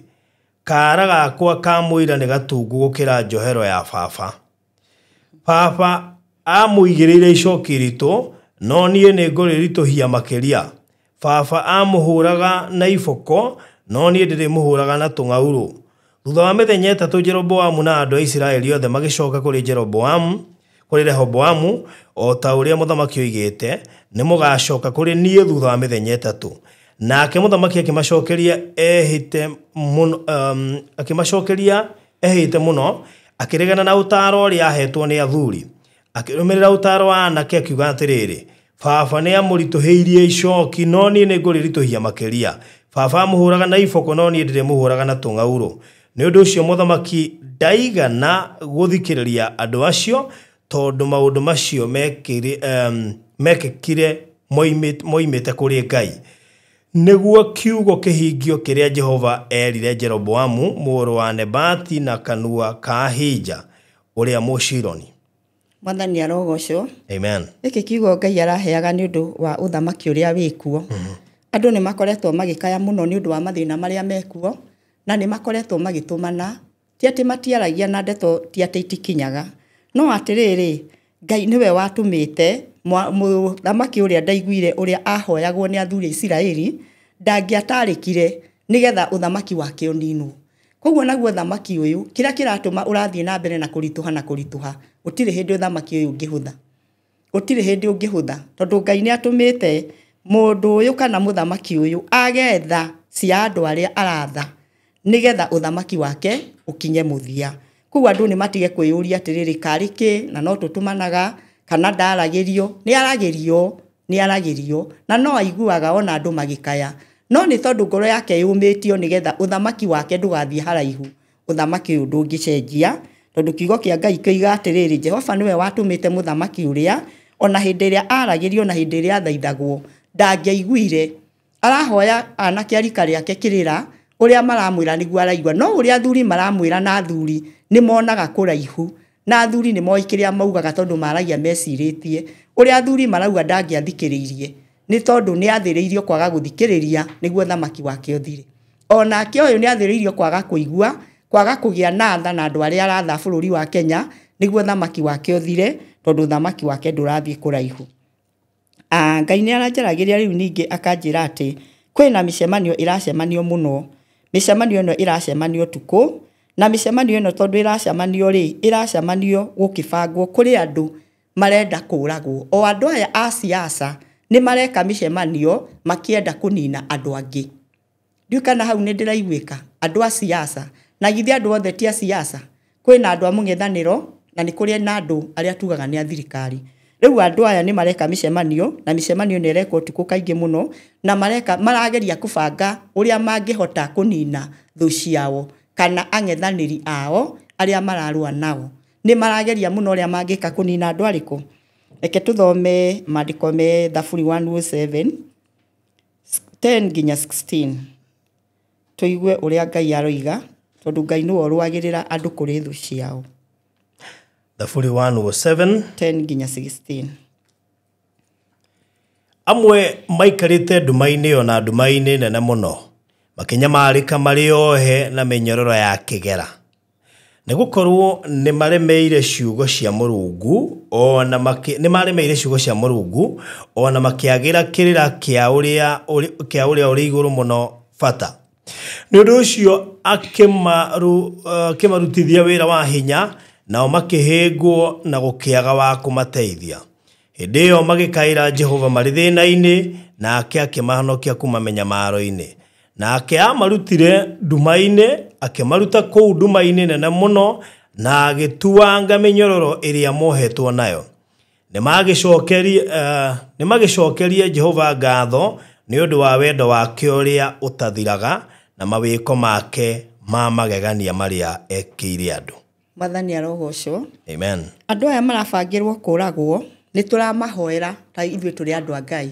kaara gakwa ka mũira nĩ gatungu gũkĩra njohero ya baba. Baba amũigĩrĩire icoki iritũ, no niĩ nĩngũrĩritũhia makĩria. Baba amũhũraga na iboko, no niĩ ndĩrĩmũhũraga na tũng'aurũ. Thutha wa mĩthenya 3 Jeroboamu na andũ a Isiraeli othe magĩcoka kũrĩ Jeroboamu, kũrĩ Rehoboamu, o ta ũrĩa mũthamaki oigĩte, nĩmũgacoka kũrĩ niĩ thutha wa mĩthenya 3. Nake mũthamaki akĩmacokeria ehĩte mũno, akĩmacokeria ehĩte mũno, akĩregana na ũtaaro ũrĩa ahetwo nĩ athuri. Akĩrũmĩrĩra ũtaaro wa anake akiuga atĩrĩrĩ, baba nĩamũritũhĩirie icoki, no niĩ nĩngũrĩritũhia makĩria. Baba amũhũraga na iboko, no niĩ ndĩrĩmũhũraga na tũng'aurũ. Nĩ ũndũ ũcio mũthamaki ndaigana gũthikĩrĩria andũ acio, tondũ maũndũ macio mekĩkire moimĩte kũrĩ Ngai, nĩguo kiugo kĩhingio kĩrĩa Jehova erire Jeroboamu mũrũ wa Nebati na kanua ka Ahija ũrĩa Mũshiloni. Mwathani arogocwo. Amen. Gĩkĩ kiugo Ngai araheaga nĩ ũndũ wa ũthamaki ũrĩa wĩkuo. Andũ nĩ makoretwo magĩkaya mũno nĩ ũndũ wa mathĩna marĩa mekuo, na nĩ makoretwo magĩtũmana, ti atĩ matiaragia na ndeto, ti atĩ itikinyaga, no atĩrĩrĩ, Ngai nĩwe watũmĩte mũthamaki ũrĩa ndaiguire ũrĩa ahoyagwo nĩ athuri a Isiraeli ndangĩatarĩkire nĩgetha ũthamaki wake ũninwo. Koguo naguo ũthamaki ũyũ, kĩrĩa kĩratũma ũrathiĩ na mbere na kũritũha na kũritũha, gũtirĩ hĩndĩ ũthamaki ũyũ ũngĩhũtha. Gũtirĩ hĩndĩ ũngĩhũtha, tondũ Ngai nĩ atũmĩte mũndũ ũyũ kana mũthamaki ũyũ agetha cia andũ arĩa aratha nĩgetha ũthamaki wake ũkinye mũthia. Koguo andũ nĩ matige kwĩyũria atĩrĩrĩ, karĩ kĩ na no tũtũmanaga kana ndaragĩrio. Nĩ aragĩrio, nĩ aragĩrio, na no aiguaga ona andũ magĩkaya, no nĩ tondũ ngoro yake yũmĩtio nĩgetha ũthamaki wake ndũgathiĩ haraihu. Ũthamaki ũyũ ndũngĩcenjia, tondũ kiugo kĩa Ngai kĩiga atĩrĩrĩ, Jehova nĩwe watũmĩte mũthamaki ũrĩa ona hĩndĩ ĩrĩa aragĩrio na hĩndĩ ĩrĩa athaithagwo ndangĩaiguire. Arahoya anake a rika rĩake kĩrĩra, ũrĩa maramwĩra nĩguo araigua, no ũrĩa athuri maramwĩra na athuri nĩ monaga kũraihu, na athuri nĩ moĩ kĩrĩa maugaga tondũ maragia mecirĩtie. Ũrĩa athuri marauga ndangĩathikĩrĩirie nĩ tondũ nĩ athĩrĩirio kwaga gũthikĩrĩria nĩguo ũthamaki wake ũthire. Onake ũyũ nĩ athĩrĩirio kwaga kũigua, kwaga kũgĩa na tha na andũ arĩa aratha bũrũri wa Kenya nĩguo ũthamaki wake ũthire, tondũ ũthamaki wake ndũrathiĩ kũraihu. Ngai nĩ aranjaragĩria rĩu ningĩ akanjĩra atĩ kwĩna mĩcemanio ĩracemanio mũno. Mĩcemanio ĩno ĩracemanio ũtukũ, na mĩcemanio ĩno tondũ ĩracemanio rĩ, ĩracemanio gũkĩbangwo kũrĩ andũ marenda kũragwo. O andũ aya a siasa nĩ mareka mĩcemanio makĩenda kũnina andũ angĩ. Ndiũĩ kana hau nĩ ndĩraiguĩka. Andũ a siasa, na githĩ andũ othe ti a siasa? Kwĩna andũ a mũng'ethanĩro na nĩ kũrĩ na andũ arĩa tugaga nĩ a thirikari. Rĩu andũ aya nĩ mareka mĩcemanio, na mĩcemanio nĩ ĩrekwo ũtukũ kaingĩ mũno, na mareka marageria kũbanga ũrĩa mangĩhota kũnina thũ ciao kana ang'ethanĩri ao arĩa mararũa nao. Nĩ marageria mũno ũrĩa mangĩka kũnina andũ arĩkũ. Reke tũthome maandĩko me Thaburi 107 10 nginya 16, tũigue ũrĩa Ngai aroiga, tondũ Ngai nĩwe ũrũagĩrĩra andũ kũrĩ thũ ciao. Thaburi 107 10 nginya 16. Amwe maikarĩte nduma-inĩ ona nduma-inĩ nene mũno, makĩnyamarĩka marĩ ohe na mĩnyororo ya kĩgera, nĩ gũkorwo nĩ maremeire ciugo cia Mũrungu, ona nĩ maremeire ciugo cia Mũrungu, ona makĩagĩra kĩrĩra kĩa ũrĩa ũrĩ igũrũ mũno bata. Nĩ ũndũ ũcio akĩmarutithia wĩra wa hinya, nao makĩhĩngwo na gũkĩaga wa kũmateithia. Hĩndĩ ĩyo magĩkaĩra Jehova marĩ thĩna-inĩ, nake akĩmahonokia kuma mĩnyamaro-inĩ. Nake amarutire nduma-inĩ, akĩmaruta kũu nduma-inĩ nene mũno, na agĩtuanga mĩnyororo ĩrĩa mohetwo nayo. Nĩ magĩcokerie Jehova ngatho nĩ ũndũ wa wendo wake ũrĩa ũtathiraga, na mawĩko make ma magegania marĩa ekĩire andũ. Mwathani arogocwo. Amen. Andũ aya marabangĩrwo kũragwo, nĩ tũramahoera ta ithuĩ tũrĩ andũ a Ngai.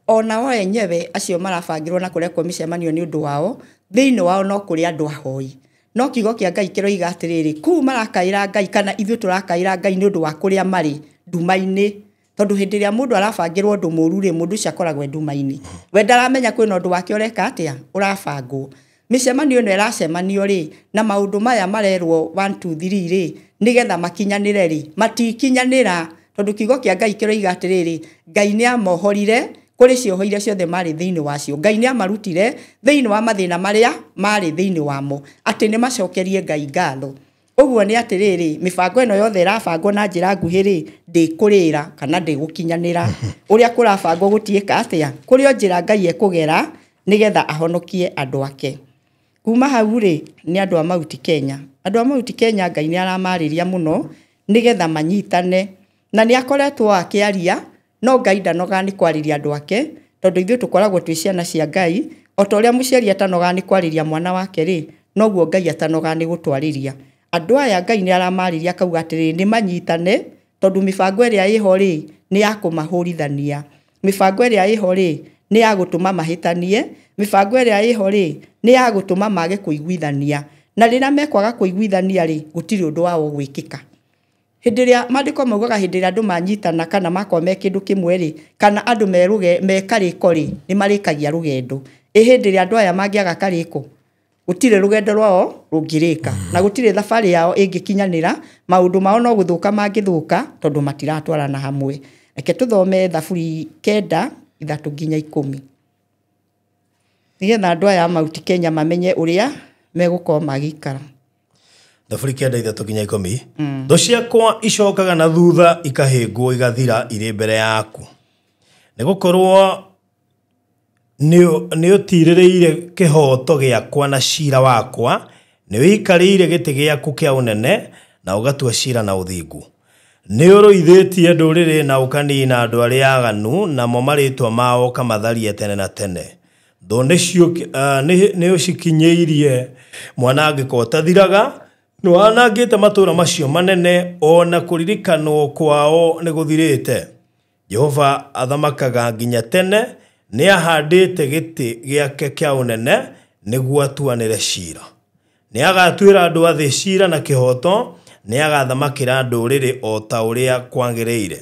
Ona o enyewe acio marabangĩrwo na kũrekwo mĩcemanio nĩ ũndũ wao, Thĩinĩ wao no kũrĩ andũ ahoi. No kiugo kĩa Ngai kĩroiga atĩrĩrĩ, kũu marakaĩra Ngai kana ithuĩ tũrakaĩra Ngai nĩ ũndũ wa kũrĩa marĩ nduma-inĩ. Tondũ hĩndĩ ĩrĩa mũndũ arabangĩrwo ũndũ mũũru rĩ, mũndũ ũcio akoragwo e nduma-inĩ. We ndaramenya kwĩna ũndũ wake ũreka atĩa, ũrabangwo. Mĩcemanio ĩno ĩracemanio rĩ, na maũndũ maya marerwo 1 2 3 rĩ, nĩgetha makinyanĩre rĩ, matikinyanĩra. Tondũ kiugo kĩa Ngai kĩroiga atĩrĩrĩ, Ngai nĩ amohorire kũrĩ cioho iria ciothe marĩ thĩinĩ wacio. Ngai nĩ amarutire thĩinĩ wa mathĩna marĩa marĩ thĩinĩ wamo, atĩ nĩ macokerie Ngai ngatho. Ũguo nĩ atĩrĩrĩ, mĩbango ĩno yothe ĩrabangwo na njĩra nguhĩ rĩ, ndĩkũrĩra kana ndĩgũkinyanĩra. Ũrĩa kũrabangwo gũtiĩka atĩa, kũrĩ o njĩra Ngai ekũgera nĩgetha ahonokie andũ ake. Kuma hau rĩ, nĩ andũ a Mount Kenya. Andũ a Mount Kenya Ngai nĩ aramarĩria mũno nĩgetha manyitane. Na nĩ akoretwo akĩaria, no Ngai ndanogaga nĩ kwarĩria andũ ake, tondũ ithuĩ tũkoragwo twĩ ciana cia Ngai. O ta ũrĩa mũciari atanogaga nĩ kwarĩria mwana wake rĩ, noguo Ngai atanogaga nĩ gũtwarĩria. Andũ aya Ngai nĩ aramarĩria akauga atĩrĩrĩ, nĩ manyitane, tondũ mĩbango ĩrĩa ĩho rĩ, nĩ ya kũmahũrithania. Mĩbango ĩrĩa ĩho rĩ, nĩ ya gũtũma mahĩtanie. Mĩbango ĩrĩa ĩho rĩ, nĩ ya gũtũma mage kũiguithania. Na rĩrĩa mekwaga kũiguithania rĩ, gũtirĩ ũndũ wao gwĩkĩka. Hĩndĩ ĩrĩa maandĩko maugaga hĩndĩ ĩrĩa andũ manyitana kana makorwo me kĩndũ kĩmwe rĩ, kana andũ me karĩko rĩ, nĩ marĩkagia rũgendo. Ĩ hĩndĩ ĩrĩa andũ aya mangĩaga karĩko, gũtirĩ rũgendo rwao rũngĩrĩka, na gũtirĩ thabarĩ yao ĩngĩkinyanĩra. Maũndũ mao no gũthũka mangĩthũka, tondũ matiratwarana hamwe. Reke tũthome Thaburi 9 3 nginya 10, nĩgetha andũ aya a Mount Kenya mamenye ũrĩa megũkorwo magĩikara. Thaburi 9 3 nginya 10. Thũ ciakwa icokaga na thutha ikahĩngwo igathira irĩ mbere yaku, nĩgũkorwo nĩ ũtirĩrĩire kĩhooto gĩakwa na ciira wakwa, nĩ wĩikarĩire gĩtĩ gĩaku kĩa ũnene na ũgatua ciira na ũthingu. Nĩ ũrũithĩtie ndũrĩrĩ na ũkanina andũ arĩa aganu, namo marĩtwa mao ũkamatharia tene na tene. Thũ nĩ ũcikinyĩirie mwanangĩko ũtathiraga, nĩ wanangĩte matũũra macio manene, ona kũririkanwo kwao nĩ gũthirĩte. Jehova athamakaga nginya tene, nĩ ahandĩte gĩtĩ gĩake kĩa ũnene nĩguo atuanĩre ciira. Nĩ agatuĩra andũ a thĩ ciira na kĩhooto, nĩ agathamakĩra ndũrĩrĩ o ta ũrĩa kwagĩrĩire.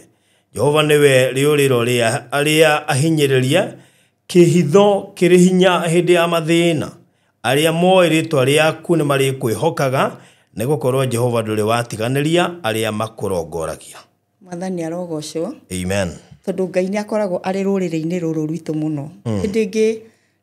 Jehova nĩwe rĩũrĩro rĩa arĩa ahinyĩrĩrie, kĩhitho kĩrĩ hinya hĩndĩ ya mathĩna. Arĩa moĩ rĩĩtwa rĩaku nĩ marĩkwĩhokaga, nĩgũkorwo Jehova ndũrĩ watiganĩria arĩa makũrongoragia. Mwathani arogocwo. Amen. Tondũ Ngai nĩ akoragwo arĩ rũrĩrĩ-inĩ rũrũ rwitũ mũno. Hĩndĩ ĩngĩ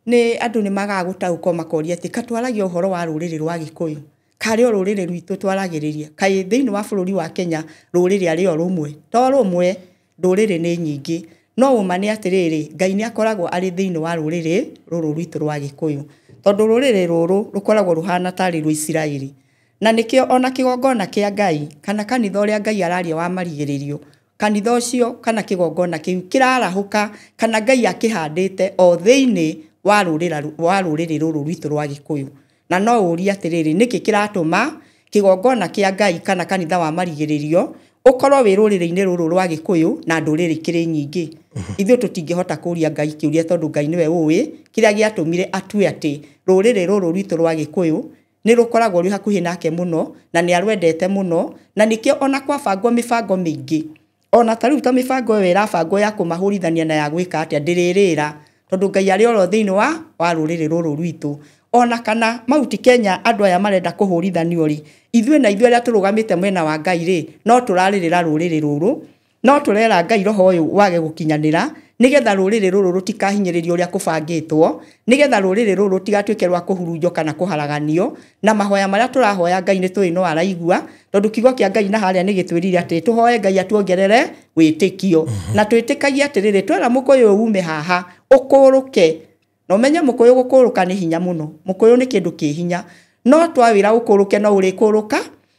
nĩ andũ nĩ magaga gũtaũkwo makoria atĩ katwaragia ũhoro wa rũrĩrĩ rwa Gĩkũyũ, karĩ o rũrĩrĩ rwitũ twaragĩrĩria, kaĩ thĩinĩ wa bũrũri wa Kenya rũrĩrĩ arĩ o rũmwe? To rũmwe, ndũrĩrĩ nĩ nyingĩ. No ũma nĩ atĩrĩrĩ, Ngai nĩ akoragwo arĩ thĩinĩ wa rũrĩrĩ rũrũ rwitũ rwa Gĩkũyũ, tondũ rũrĩrĩ rũrũ rũkoragwo rũhana tarĩ rwa Isiraeli. Na nĩkĩo ona kĩgongona kĩa Ngai kana kanitha ũrĩa Ngai araria wa marigĩrĩrio, kanitha ũcio kana kĩgongona kĩu kĩrarahũka kana Ngai akĩhandĩte o thĩinĩ wa rũrĩrĩ rũrũ rwitũ rwa Gĩkũyũ. Na no ũrie atĩrĩrĩ, nĩkĩ kĩratũma kĩgongona kĩa Ngai kana kanitha wa marigĩrĩrio ũkorwo wĩ rũrĩrĩ-inĩ rũrũ rwa Gĩkũyũ na ndũrĩrĩ kĩrĩ nyingĩ? Ithuĩ tũtingĩhota kũria Ngai kĩũria, tondũ Ngai nĩwe ũĩ kĩrĩa gĩatũmire atue atĩ rũrĩrĩ rũrũ rwitũ rwa Gĩkũyũ nĩ rũkoragwo rwĩ hakuhĩ nake mũno na nĩ arwendete mũno, na nĩkĩo ona kwabangwo mĩbango mĩingĩ, ona ta rĩu ta mĩbango ĩyo ĩrabangwo ya kũmahũrithania na ya gwĩka atĩa, ndĩrĩrĩra, tondũ Ngai arĩ oro thĩinĩ wa rũrĩrĩ rũrũ rwitũ. Ona kana Mount Kenya andũ aya marenda kũhũrithanio rĩ, ithuĩ na ithuĩ arĩa tũrũgamĩte mwena wa Ngai rĩ, no tũrarĩrĩra rũrĩrĩ rũrũ, no tũrera Ngai roho ũyũ wage gũkinyanĩra, nĩgetha rũrĩrĩ rũrũ rũtikahinyĩrĩrio ũrĩa kũbangĩtwo, nĩgetha rũrĩrĩ rũrũ rũtigatuĩke rwa kũhurunjwo kana kũharaganio. Na mahoya marĩa tũrahoya Ngai nĩ tũĩ no araigua, tondũ kiugo kĩa Ngai na harĩa nĩ gĩtwĩrire atĩ tũhoe Ngai atuongerere wĩtĩkio. Na twĩtĩkagie atĩrĩrĩ, twera mũkũyũ ume haha ũkũrũke, na ũmenye mũkũyũ gũkũrũka nĩ hinya mũno, mũkũyũ nĩ kĩndũ kĩ hinya, no twawĩra ũkũrũke no ũrĩkũrũka.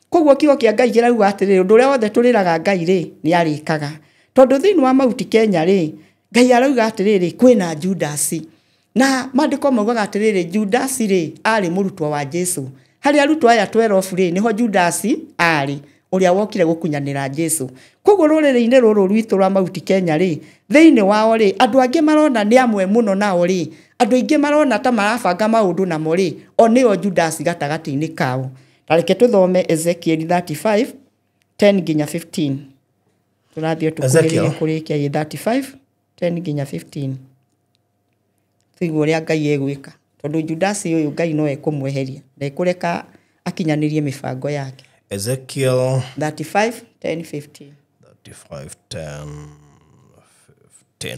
Koguo kiugo kĩa Ngai kĩrauga atĩrĩrĩ, ũndũ ũrĩa wothe tũrĩraga Ngai rĩ, nĩ arĩkaga. Tondũ thĩinĩ wa Mount Kenya rĩ, Ngai arauga atĩrĩrĩ, kwĩna Judasi. Na maandĩko maugaga atĩrĩrĩ, Judasi rĩ, arĩ mũrutwo wa Jesu. Harĩ arutwo aya 12 rĩ, nĩho Judasi arĩ. Ũrĩa wokire gũkunyanĩra Jesu. Koguo rũrĩrĩ-inĩ rũrũ rwitũ rwa Mount Kenya rĩ, thĩinĩ wao rĩ, andũ angĩ marona nĩ amwe mũno nao rĩ, andũ aingĩ marona ta marabanga maũndũ namo rĩ, o nĩo Judas gatagatĩ-inĩ kao. Ta reke tũthome Ezekiel 35 10 nginya 15. Tũrathiĩ tũkuhĩrĩrie kũrĩkia 35 10 nginya 15. Tũigue ũrĩa Ngai egwĩka. Tondũ Judas ũyũ Ngai no ekũmweheria, ndekũreka akinyanĩrie mĩbango yake. Ezekiel 35 10 15. 35 10 15.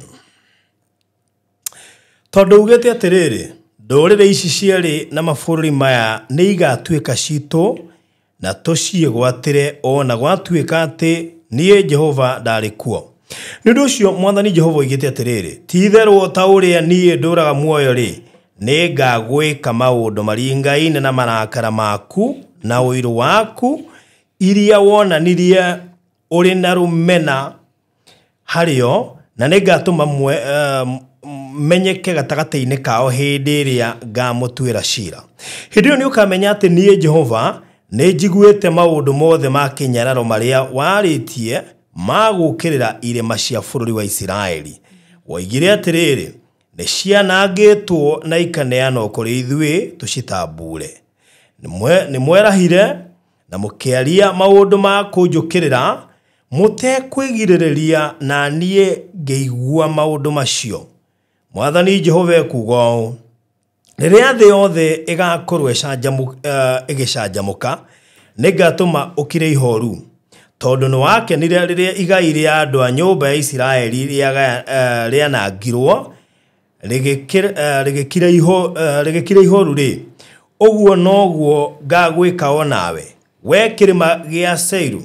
Tondũ ugĩte atĩrĩrĩ, ndũrĩrĩ ici cierĩ na mabũrũri maya nĩ igatuĩka citũ na tũciĩgwatĩre ona gwatuĩka atĩ niĩ Jehova ndarĩ kuo. Nĩ ũndũ ũcio Mwathani Jehova oigĩte atĩrĩrĩ, ti-itherũ ta ũrĩa niĩ ndũraga muoyo rĩ, nĩ ngagwĩka maũndũ maringaine na marakara maku na ũiru waku iria wonanirie ũrĩ na rũmena harĩo, na nĩ ngatũma menyeke gatagatĩ-inĩ kao hĩndĩ ĩrĩa ngamũtuĩra cira. Hĩndĩ ĩyo nĩ ũkamenya atĩ niĩ Jehova nĩ njiguĩte maũndũ mothe ma kĩnyararo marĩa warĩtie ma gũũkĩrĩra irĩma cia bũrũri wa Isiraeli. Woigire atĩrĩrĩ, nĩ cianangĩtwo na ikaneanwo kũrĩ ithuĩ tũcitambure. Nĩ mwerahire na mũkĩaria maũndũ ma kũnjũkĩrĩra mũtekwĩgirĩrĩria, na niĩ ngĩigua maũndũ macio. Mwathani Jehova ekuuga ũũ, rĩrĩa thĩ yothe ĩgakorwo ĩgĩcanjamũka, nĩngatũma ũkire ihoru, tondũ nĩwakenire rĩrĩa igai rĩa andũ a nyũmba ya Isiraeli rĩanangirwo rĩgĩkira ihoru rĩ, ũguo noguo ngagwĩka o nawe. We kĩrĩma gĩa Seiru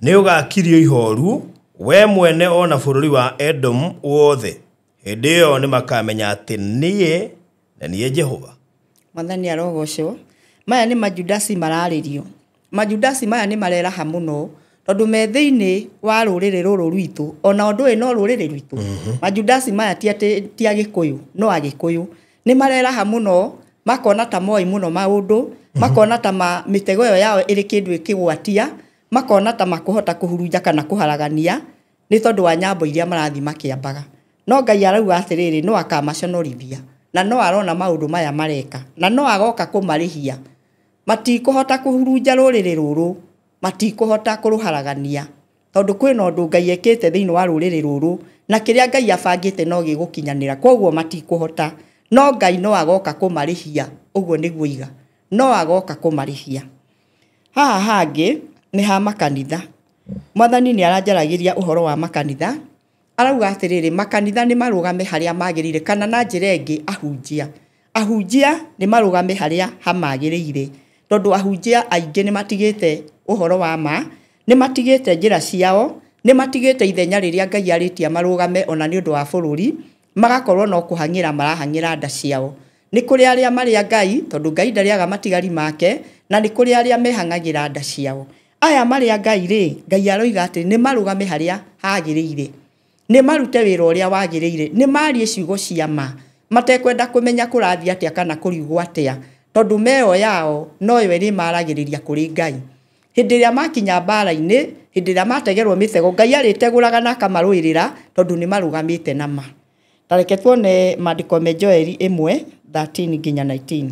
nĩ ũgakirio ihoru, we mwene ona bũrũri wa Edom wothe. Hĩndĩ ĩyo nĩmakamenya atĩ niĩ na niĩ Jehova. Mwathani arogocwo. Maya nĩ Majudasi mararĩrio. Majudasi maya nĩ mareraha mũno tondũ me thĩinĩ wa rũrĩrĩ rũrũ rwitũ, ona ũndũ ũyũ no rũrĩrĩ rwitũ. Majudasi maya ti Agĩkũyũ, no Agĩkũyũ. Nĩ mareraha mũno, makona ta moĩ mũno maũndũ, makona ta mĩtego ĩyo yao ĩrĩ kĩndũ ĩkĩgwatia, makona ta makũhota kũhurunja kana kũharagania nĩ tondũ wa nyambo iria marathiĩ makĩambaga. No Ngai arauga atĩrĩrĩ, no akamaconorithia, na no arona maũndũ maya mareka, na no agoka kũmarĩhia. Matikũhota kũhurunja rũrĩrĩ rũrũ, matikũhota kũrũharagania, tondũ kwĩna ũndũ Ngai ekĩte thĩinĩ wa rũrĩrĩ rũrũ, na kĩrĩa Ngai abangĩte no gĩgũkinyanĩra, koguo matikũhota. No Ngai no agoka kũmarĩhia, ũguo nĩguo iga, no agoka kũmarĩhia. Haha hangĩ nĩ ha makanitha. Mwathani nĩ aranjaragĩria ũhoro wa makanitha. Arauga atĩrĩrĩ, makanitha nĩ marũgame harĩa magĩrĩire, kana na njĩra ĩngĩ ahunjia. Ahunjia nĩ marũgame harĩa hamagĩrĩire, tondũ ahunjia aingĩ nĩ matigĩte ũhoro wa ma, nĩ matigĩte njĩra ciao, nĩ matigĩte ithenya rĩrĩa Ngai arĩtie marũgame ona nĩ ũndũ wa bũrũri, magakorwo no kũhang'ĩra marahang'ĩra nda ciao. Nĩ kũrĩ arĩa marĩa Ngai, tondũ Ngai ndarĩaga matigari make, na nĩ kũrĩ arĩa mehang'agĩra nda ciao. Aya marĩa Ngai rĩ, Ngai aroiga atĩ nĩ marũgame harĩa hagĩrĩire, nĩ marute wĩra ũrĩa wagĩrĩire, nĩ marie ciugo cia ma, matekwenda kũmenya kũrathiĩ atĩa kana kũriugwo atĩa, tondũ meo yao noyo ĩrĩmaragĩrĩria kũrĩ Ngai. Hĩndĩ ĩrĩa makinya mbara-inĩ, hĩndĩ ĩrĩa mategerwo mĩtego, Ngai arĩtegũraga na akamarũĩrĩra, tondũ nĩ marũgamĩte na ma. Ta reke tuone maandĩko me Joeli 1:13 nginya 19.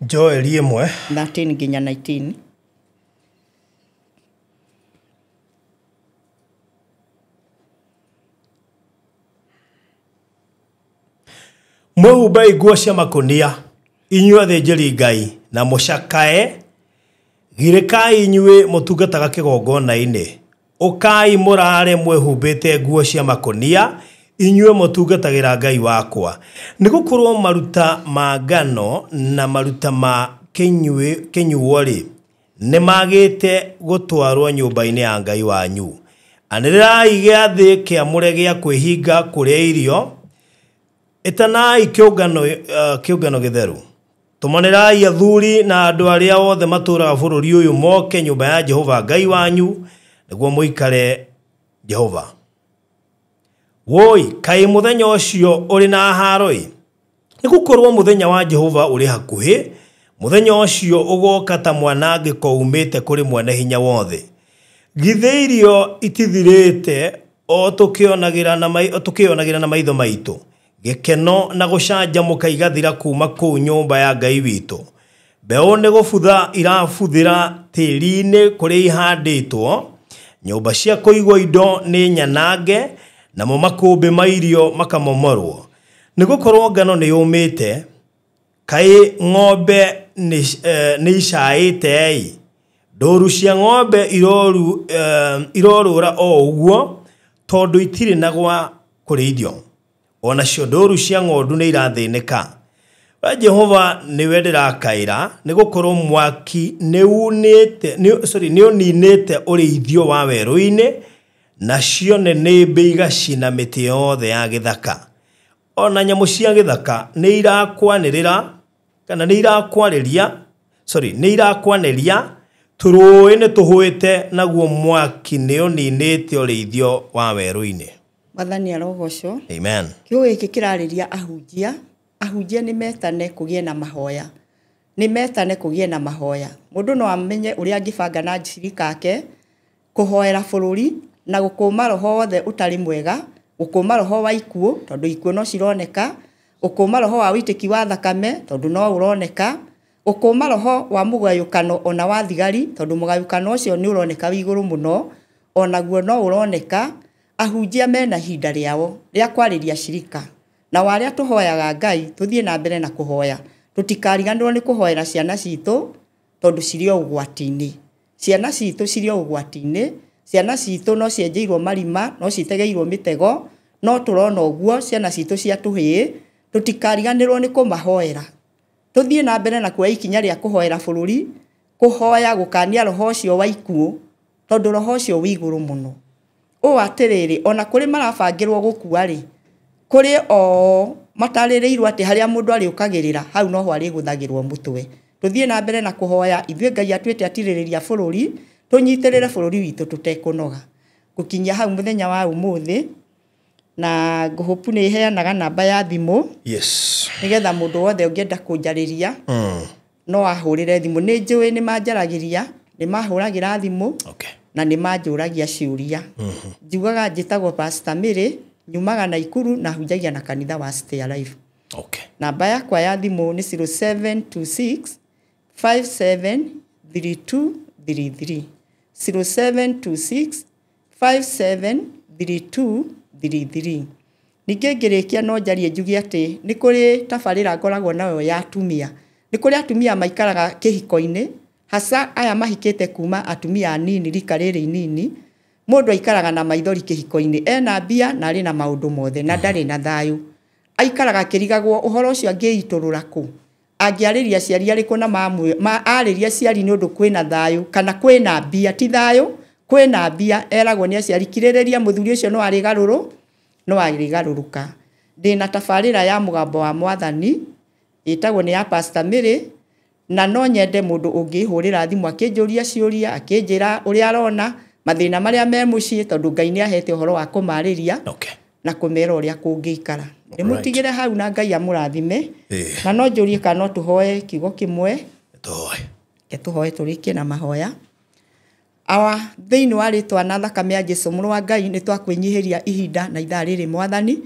Joeli 1:13 nginya 19. Mwĩhumbei nguo cia makũnia, inyuĩ athĩnjĩri Ngai, na mũcakae. Girĩkai inyuĩ mũtungataga kĩgongona-inĩ. Ũkai mũrare mwĩhumbĩte nguo cia makũnia, inyuĩ mũtungatagĩra Ngai wakwa. Nĩgũkorwo maruta ma ngano na maruta ma kĩnyuo-rĩ, nĩmagĩte gũtwarwo nyũmba-inĩ ya Ngai wanyu. Anĩrĩrai gĩathĩ kĩamũre gĩa kwĩhinga kũrĩa irio, ĩtanai kĩũngano gĩtheru. Tũmanĩrai athuri na andũ arĩa othe matũũraga bũrũri ũyũ moke nyũmba ya Jehova Ngai wanyu, nĩguo mũikare Jehova. Woi, kaĩ mũthenya ũcio ũrĩ na haaro-ĩ! Nĩgũkorwo mũthenya wa Jehova ũrĩ hakuhĩ, Mũthenya ũcio ũgoka ta mwanangĩko umĩte kũrĩ mwene hinya wothe. Githĩ irio itithirĩte o tũkĩonagĩra na maitho maitũ. Gĩkeno na gũcanjamũka igathira kuma kũu nyũmba ya Ngai witũ. Mbeũ nĩ gũbutha irabuthĩra tĩri-inĩ kũrĩa ihandĩtwo. Nyũmba cia kũigwo indo nĩ nyanange, namo makũmbĩ ma irio makamomorwo. Nĩgũkorwo ngano nĩ yũmĩte, kaĩ ng'ombe nĩ icaĩte-ĩ. Ndũru cia ng'ombe irorũra o ũguo tondũ itirĩ na gwa kũrĩithio. Onacio ndũru cia ng'ondu nĩ irathĩnĩka. We Jehova nĩwe ndĩrakaĩra, nĩgũkorwo mwaki nĩũninĩte ũrĩithio wa werũ-inĩ, nacio nĩnĩmbĩ igacina mĩtĩ yothe ya gĩthaka. Ona nyamũ cia gĩthaka nĩ irakwanĩrĩra kana nĩ irakwarĩria, sorry, nĩ irakwanĩria, tũrũĩ nĩ tũhũĩte, naguo mwaki nĩũninĩte ũrĩithio wa werũ-inĩ. Mwathani arogocwo. Amen. Kiugo gĩkĩ kĩrarĩria ahunjia. Ahunjia nĩ metane kũgĩe na mahoya. Nĩ metane kũgĩe na mahoya. Mũndũ no amenye ũrĩa angĩbanga na njirika ake kũhoera bũrũri na gũkũma roho wothe ũtarĩ mwega, gũkũma roho wa ikuũ tondũ ikuũ no cironeka, gũkũma roho wa wĩitĩki wa thakame tondũ no ũroneka, gũkũma roho wa mũgayũkano ona wa thigari tondũ mũgayũkano ũcio nĩ ũroneka wĩ igũrũ mũno, onaguo no ũroneka. Ahunjia mena ihinda rĩao rĩa kwarĩria cirika. Na warĩa tũhoyaga Ngai tũthiĩ na mbere na kũhoya. Tũtikariganĩrwo nĩ kũhoera ciana citũ tondũ cirĩ o ũgwati-inĩ. Ciana citũ cirĩ o ũgwati-inĩ. Ciana citũ no cienjeirwo marima, no citegeirwo mĩtego, no tũrona ũguo ciana citũ cia tũhĩĩ, tũtikariganĩrwo nĩ kũmahoera. Tũthiĩ na mbere na kuoya ikinya rĩa kũhoera bũrũri, kũhoya gũkania roho ũcio wa ikuũ tondũ roho ũcio wĩ igũrũ mũno. Ũũ atĩrĩrĩ, ona kũrĩ marabangĩrwo gũkua rĩ, kũrĩ o matarĩrĩirwo atĩ harĩa mũndũ arĩũkagĩrĩra hau noho arĩgũthagĩrwo mũtwe. Tũthiĩ na mbere na kũhoya ithuĩ Ngai atuĩte atirĩrĩria bũrũri, tũnyitĩrĩre bũrũri witũ tũtekũnoga. Gũkinyia hau mũthenya wa ũmũthĩ, na ngũhũpu nĩ ĩheanaga namba ya thimũ. Yes. Nĩgetha mũndũ wothe ũngĩenda kũnjarĩria no ahũrĩre thimũ. Nĩ njũĩ nĩ manjaragĩria, nĩ mahũragĩra thimũ. Okay. Na nĩ manjũragia ciũria. Njugaga njĩtagwo Pastor Mary, nyumaga Naikuru na hunjagia na kanitha wa Stay Alive. Okay. Namba yakwa ya thimũ nĩ 0726 573233. 0726 573233. Ningĩ ngĩrĩkia no njarie njuge atĩ nĩ kũrĩ tabarĩra ngoragwo nayo ya atumia. Nĩ kũrĩ atumia maikaraga kĩhiko-inĩ, hasa aya mahikĩte kuma atumia anini rika rĩrĩ inini. Mũndũ aikaraga na maithori kĩhiko-inĩ, ena mbia na arĩ na maũndũ mothe na ndarĩ na thayũ. Aikaraga akĩrigagwo ũhoro ũcio angĩitũrũra kũ, angĩarĩria aciari arĩkũ na arĩria aciari nĩ ũndũ kwĩna thayũ kana kwĩna mbia, ti thayũ, kwĩna mbia, eragwo nĩ aciari kirĩrĩria mũthuri ũcio no arĩgarũrũ, no arĩgarũrũka. Ndĩna tabarĩra ya mũgambo wa mwathani ĩtagwo nĩ ya Pastor Mary, na no nyende mũndũ ũngĩhũrĩra thimũ akĩnjũria ciũria, akĩnjĩra ũrĩa arona mathĩna marĩa me mũciĩ tondũ Ngai nĩ ahete ũhoro wa kũmarĩria. Okay. Na kũmera ũrĩa kũngĩikara. Ndĩmũtigĩre hau na Ngai amũrathime. Na no njũrie kana no tũhoe kiugo kĩmwe. Tũhoe. Reke tũhoe tũrĩkie na mahoya. Awa, thĩinĩ wa rĩtwa na thakame ya Jesũ mũrũ wa Ngai, nĩ twakwĩnyihĩria ihinda na ithaa rĩrĩ mwathani.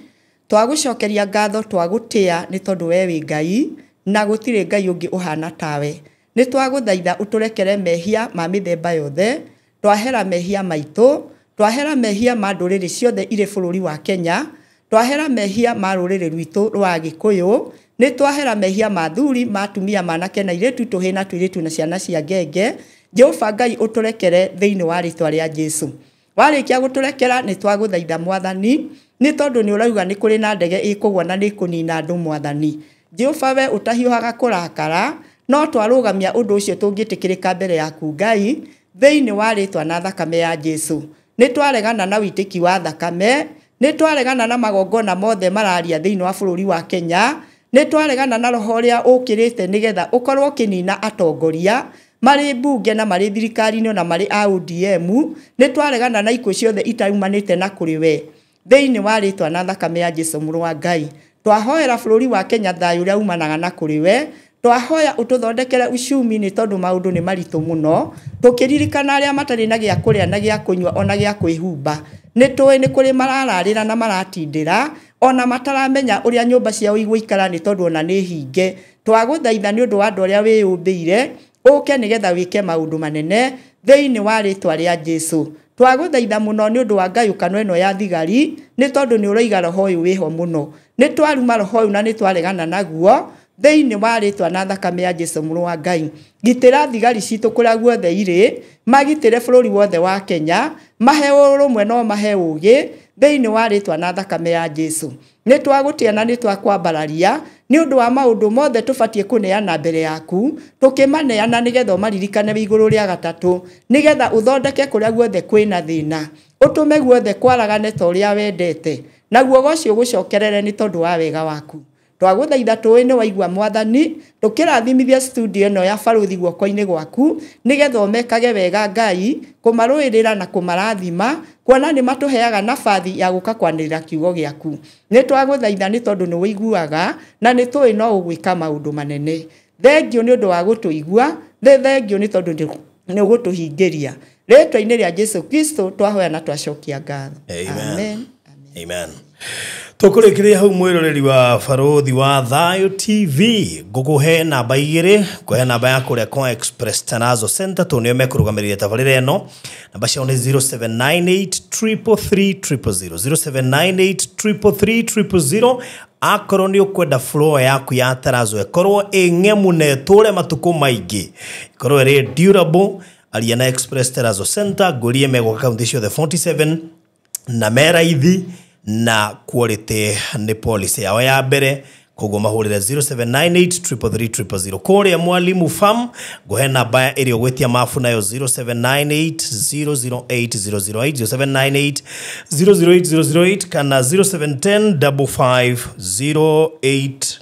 Twagũcokeria ngatho, twagũtĩa nĩ tondũ we wĩ Ngai na gũtirĩ Ngai ũngĩ ũhana tawe. Nĩ twagũthaitha ũtũrekere mehia ma mĩthemba yothe, twahera mehia maitũ, twahera mehia ma ndũrĩrĩ ciothe irĩ bũrũri wa Kenya, twahera mehia ma rũrĩrĩ rwitũ rwa Gĩkũyũ, nĩ twahera mehia ma thuri, ma atumia, ma anake na airĩtu, tũhĩĩ na tũirĩtu na ciana cia ngenge. Jehova Ngai ũtũrekere thĩinĩ wa rĩtwa rĩa Jesũ. Warĩkia gũtũrekera nĩ twagũthaitha mwathani, nĩ tondũ nĩ ũrauga nĩ kũrĩ na ndege ĩkũgwa na nĩ ĩkũnina andũ mwathani. Jehova we ũtahiũhaga kũrakara, no twarũgamia ũndũ ũcio tũngĩtĩkĩrĩka mbere yaku Ngai, thĩinĩ wa rĩtwa na thakame ya Jesũ. Nĩ twaregana na wĩitĩki wa thakame, nĩ twaregana na magongona mothe mararia thĩinĩ wa bũrũri wa Kenya, nĩ twaregana na roho ũrĩa ũkĩrĩte nĩgetha ũkorwo ũkĩnina atongoria marĩ mbunge na marĩ thirikari-inĩ na marĩ a ODM. Nĩ twaregana na ikuũ ciothe itaumanĩte na kũrĩ we thĩinĩ wa rĩtwa na thakame ya Jesũ mũrũ wa Ngai. Twahoera bũrũri wa Kenya thayũ ũrĩa umanaga na kũrĩ we, Twahoya ũtũthondekere uchumi nĩ tondũ maũndũ nĩ maritũ mũno. Tũkĩririkana arĩa matarĩ na gĩa kũrĩa na gĩa kũnyua ona gĩa kwĩhumba. Nĩ tũĩ nĩ kũrĩ marararĩra na maratindĩra ona mataramenya ũrĩa nyũmba ciao igũikara nĩ tondũ ona nĩ hinge. Twagũthaitha nĩ ũndũ wa andũ arĩa wĩyũmbĩire ũke nĩgetha wĩke maũndũ manene thĩinĩ wa rĩtwa rĩa Jesũ. Twagũthaitha mũno nĩ ũndũ wa ngayũkano ĩno ya thigari nĩ tondũ nĩ ũroiga roho ũyũ wĩho mũno. Nĩ twaruma roho ũyũ na nĩ twaregana naguo thĩinĩ wa rĩtwa na thakame ya Jesũ mũrũ wa Ngai. Gitĩra thigari citũ kũrĩa guothe irĩ, magitĩre bũrũri wothe wa Kenya, mahe ũrũmwe no mahe ũũgĩ thĩinĩ wa rĩtwa na thakame ya Jesũ. Nĩ twagũtĩa na nĩ twakwambararia nĩ ũndũ wa maũndũ mothe tũbatiĩ kũneana mbere yaku, tũkĩmaneana nĩgetha ũmaririkane wĩ igũrũ rĩa gatatũ, nĩgetha ũthondeke kũrĩa guothe kwĩna thĩna, ũtũme guothe kwaragane ta ũrĩa wendete, naguo ũgoci ũgũcokerere nĩ tondũ wa wega waku. Twagũthaitha tũĩ nĩ waigua Mwathani, tũkĩrathimithia studio ĩno ya Barũthi guoko-inĩ gwaku nĩgetha ũmekage wega Ngai, kũmarũĩrĩra na kũmarathima, kuona nĩ matũheaga nabathi ya gũka kwanĩrĩra kiugo gĩaku. Nĩ twagũthaitha nĩ tondũ nĩ ũiguaga na nĩ tũĩ no ũgwĩka maũndũ manene. Thengiũ nĩ ũndũ wa gũtũigua, thengiũ nĩ tondũ nĩ ũgũtũhingĩria. Rĩtwa-inĩ rĩa Jesũ Kristo twahoya na twacokia ngatho. Amen. Amen. Tũkũrĩkĩrĩria hau mwĩroreri wa Barũthi wa Thayũ TV, ngũkũhe namba igĩrĩ, ngũhe namba ya kũrĩa kwa Express Terrazzo Center tondũ nĩo mekũrũgamĩrĩria tabarĩra ĩno. Namba ciao nĩ 0798 333 000, 0798 333 000. Akorwo nĩ ũkwenda floor yaku ya terrazzo ĩkorwo ĩ ng'emu na ĩtũre matukũ maingĩ, ĩkorwo ĩrĩ durable, aria na Express Terrazzo Center, ngũrie megũka kaunti ciothe 47 na meraithi na quality nĩ policy yao ya mbere. Koguo mahũrĩre 0798 333 000. Kũrĩa Mwalimu Farm ngũhe namba ĩrĩa ũgwĩtia mabu nayo 0798 008 008, 0798 008 008 kana 0710 55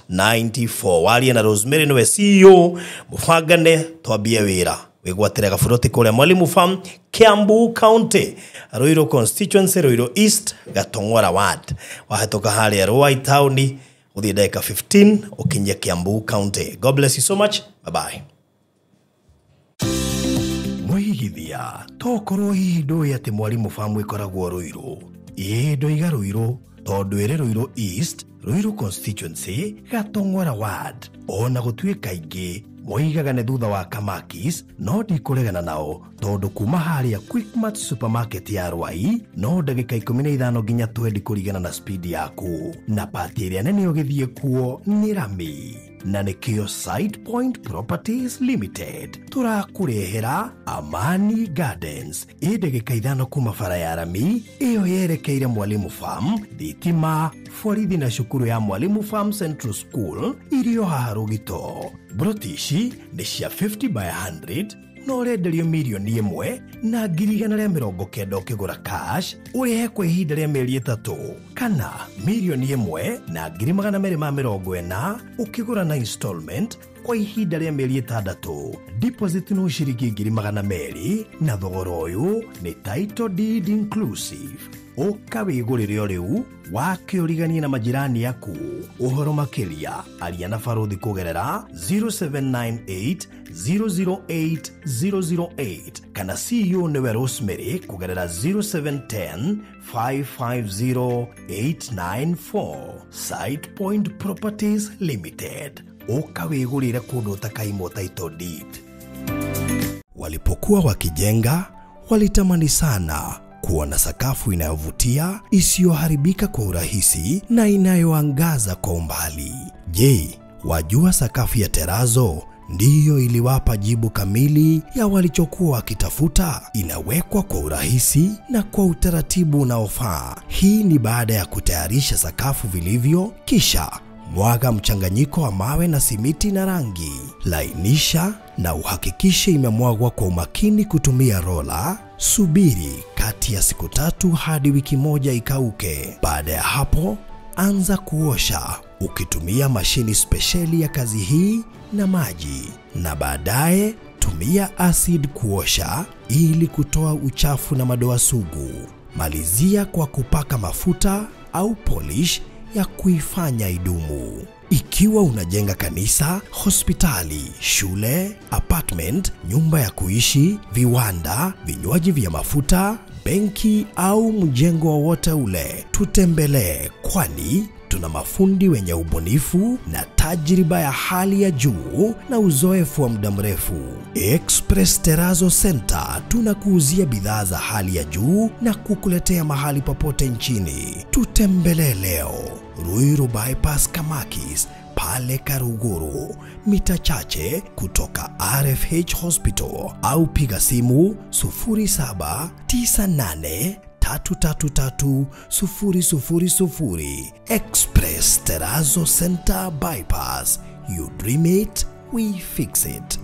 0894. Warie na Rosemary nĩwe CEO, mũbangane twambie wĩra. Wĩgwatĩre gaburoti kũrĩa Mwalimu Farm, Kiambu County, Ruiru Constituency, Ruiru East, Gatong'ora Ward. Wahĩtũka harĩa Ruai Town ũthiĩ ndagĩka 15 ũkinye Kiambu County. God bless you so much. Bye bye. Mwĩigithia tokorwo hihi ndũĩ atĩ Mwalimu Farm ĩkoragwo Ruiru. Ĩĩ ndoiga Ruiru tondũ ĩrĩ Ruiru East, Ruiru Constituency, Gatong'ora Ward. Ona gũtuĩka aingĩ moigaga nĩ thutha wa Kamakis, no ndikũregana nao tondũ kuma harĩa Quickmart supermarket ya Rwai no ndagĩka 15 nginya 20 kũringana na speed yaku, na pati ĩrĩa nene ũgĩthiĩ kuo nĩ rami. Na nĩkĩo Site Point Properties Limited tũrakũrehera Amani Gardens ĩ ndagĩka 5 kuma bara ya rami ĩyo yerekeire Mwalimu Farm, thitima, borithi na cukuru ya Mwalimu Farm Central School irio haha Rũgito. Broti ici nĩ cia 50 by 100 no ũrenderio mirioni 1 na 190,000 ũkĩgũra cash ũrĩhe kwa ihinda rĩa mĩeri 3 kana mirioni 1 na 240,000 ũkĩgũra na installment kwa ihinda rĩa mĩeri 6. Deposit no ciringi 200,000 na thogora ũyũ nĩ title deed inclusive. Ũka wĩgũrĩre o rĩu wake ũriganie na majirani aku. Ũhoro makĩria aria na Barũthi kũgerera 0798 008 008 kana CEO nĩwe Rosemary kũgerera 0710 550 894. Site Point Properties Limited. Ũka wĩgũrĩre kũndũ ũtakaimwo title deed. Walipokuwa wakijenga walitamani sana kuona sakafu inayovutia, isiyoharibika kwa urahisi na inayoangaza kwa umbali. Je, wajua sakafu ya terrazzo ndiyo iliwapa jibu kamili ya walichokuwa wakitafuta? Inawekwa kwa urahisi na kwa utaratibu unaofaa. Hii ni baada ya kutayarisha sakafu vilivyo, kisha mwaga mchanganyiko wa mawe na simiti na rangi. Lainisha na uhakikishe imemwagwa kwa umakini kutumia rola. Subiri kati ya siku 3 hadi wiki 1 ikauke. Baada ya hapo, anza kuosha ukitumia mashini spesheli ya kazi hii na maji, na baadaye tumia acid kuosha ili kutoa uchafu na madoa sugu. Malizia kwa kupaka mafuta au polish ya kuifanya idumu. Ikiwa unajenga kanisa, hospitali, shule, apartment, nyumba ya kuishi, viwanda, vinywaji vya mafuta, benki au mjengo wowote ule, tutembelee, kwani tuna mafundi wenye ubunifu na tajriba ya hali ya juu na uzoefu wa muda mrefu. Express Terrazzo Center tunakuuzia bidhaa za hali ya juu na kukuletea mahali popote nchini. Tutembelee leo Ruiru Bypass Kamakis pale Karuguru, mita chache kutoka RFH Hospital, au piga simu 0798 333 000. Express Terrazzo Center Bypass. You dream it, we fix it.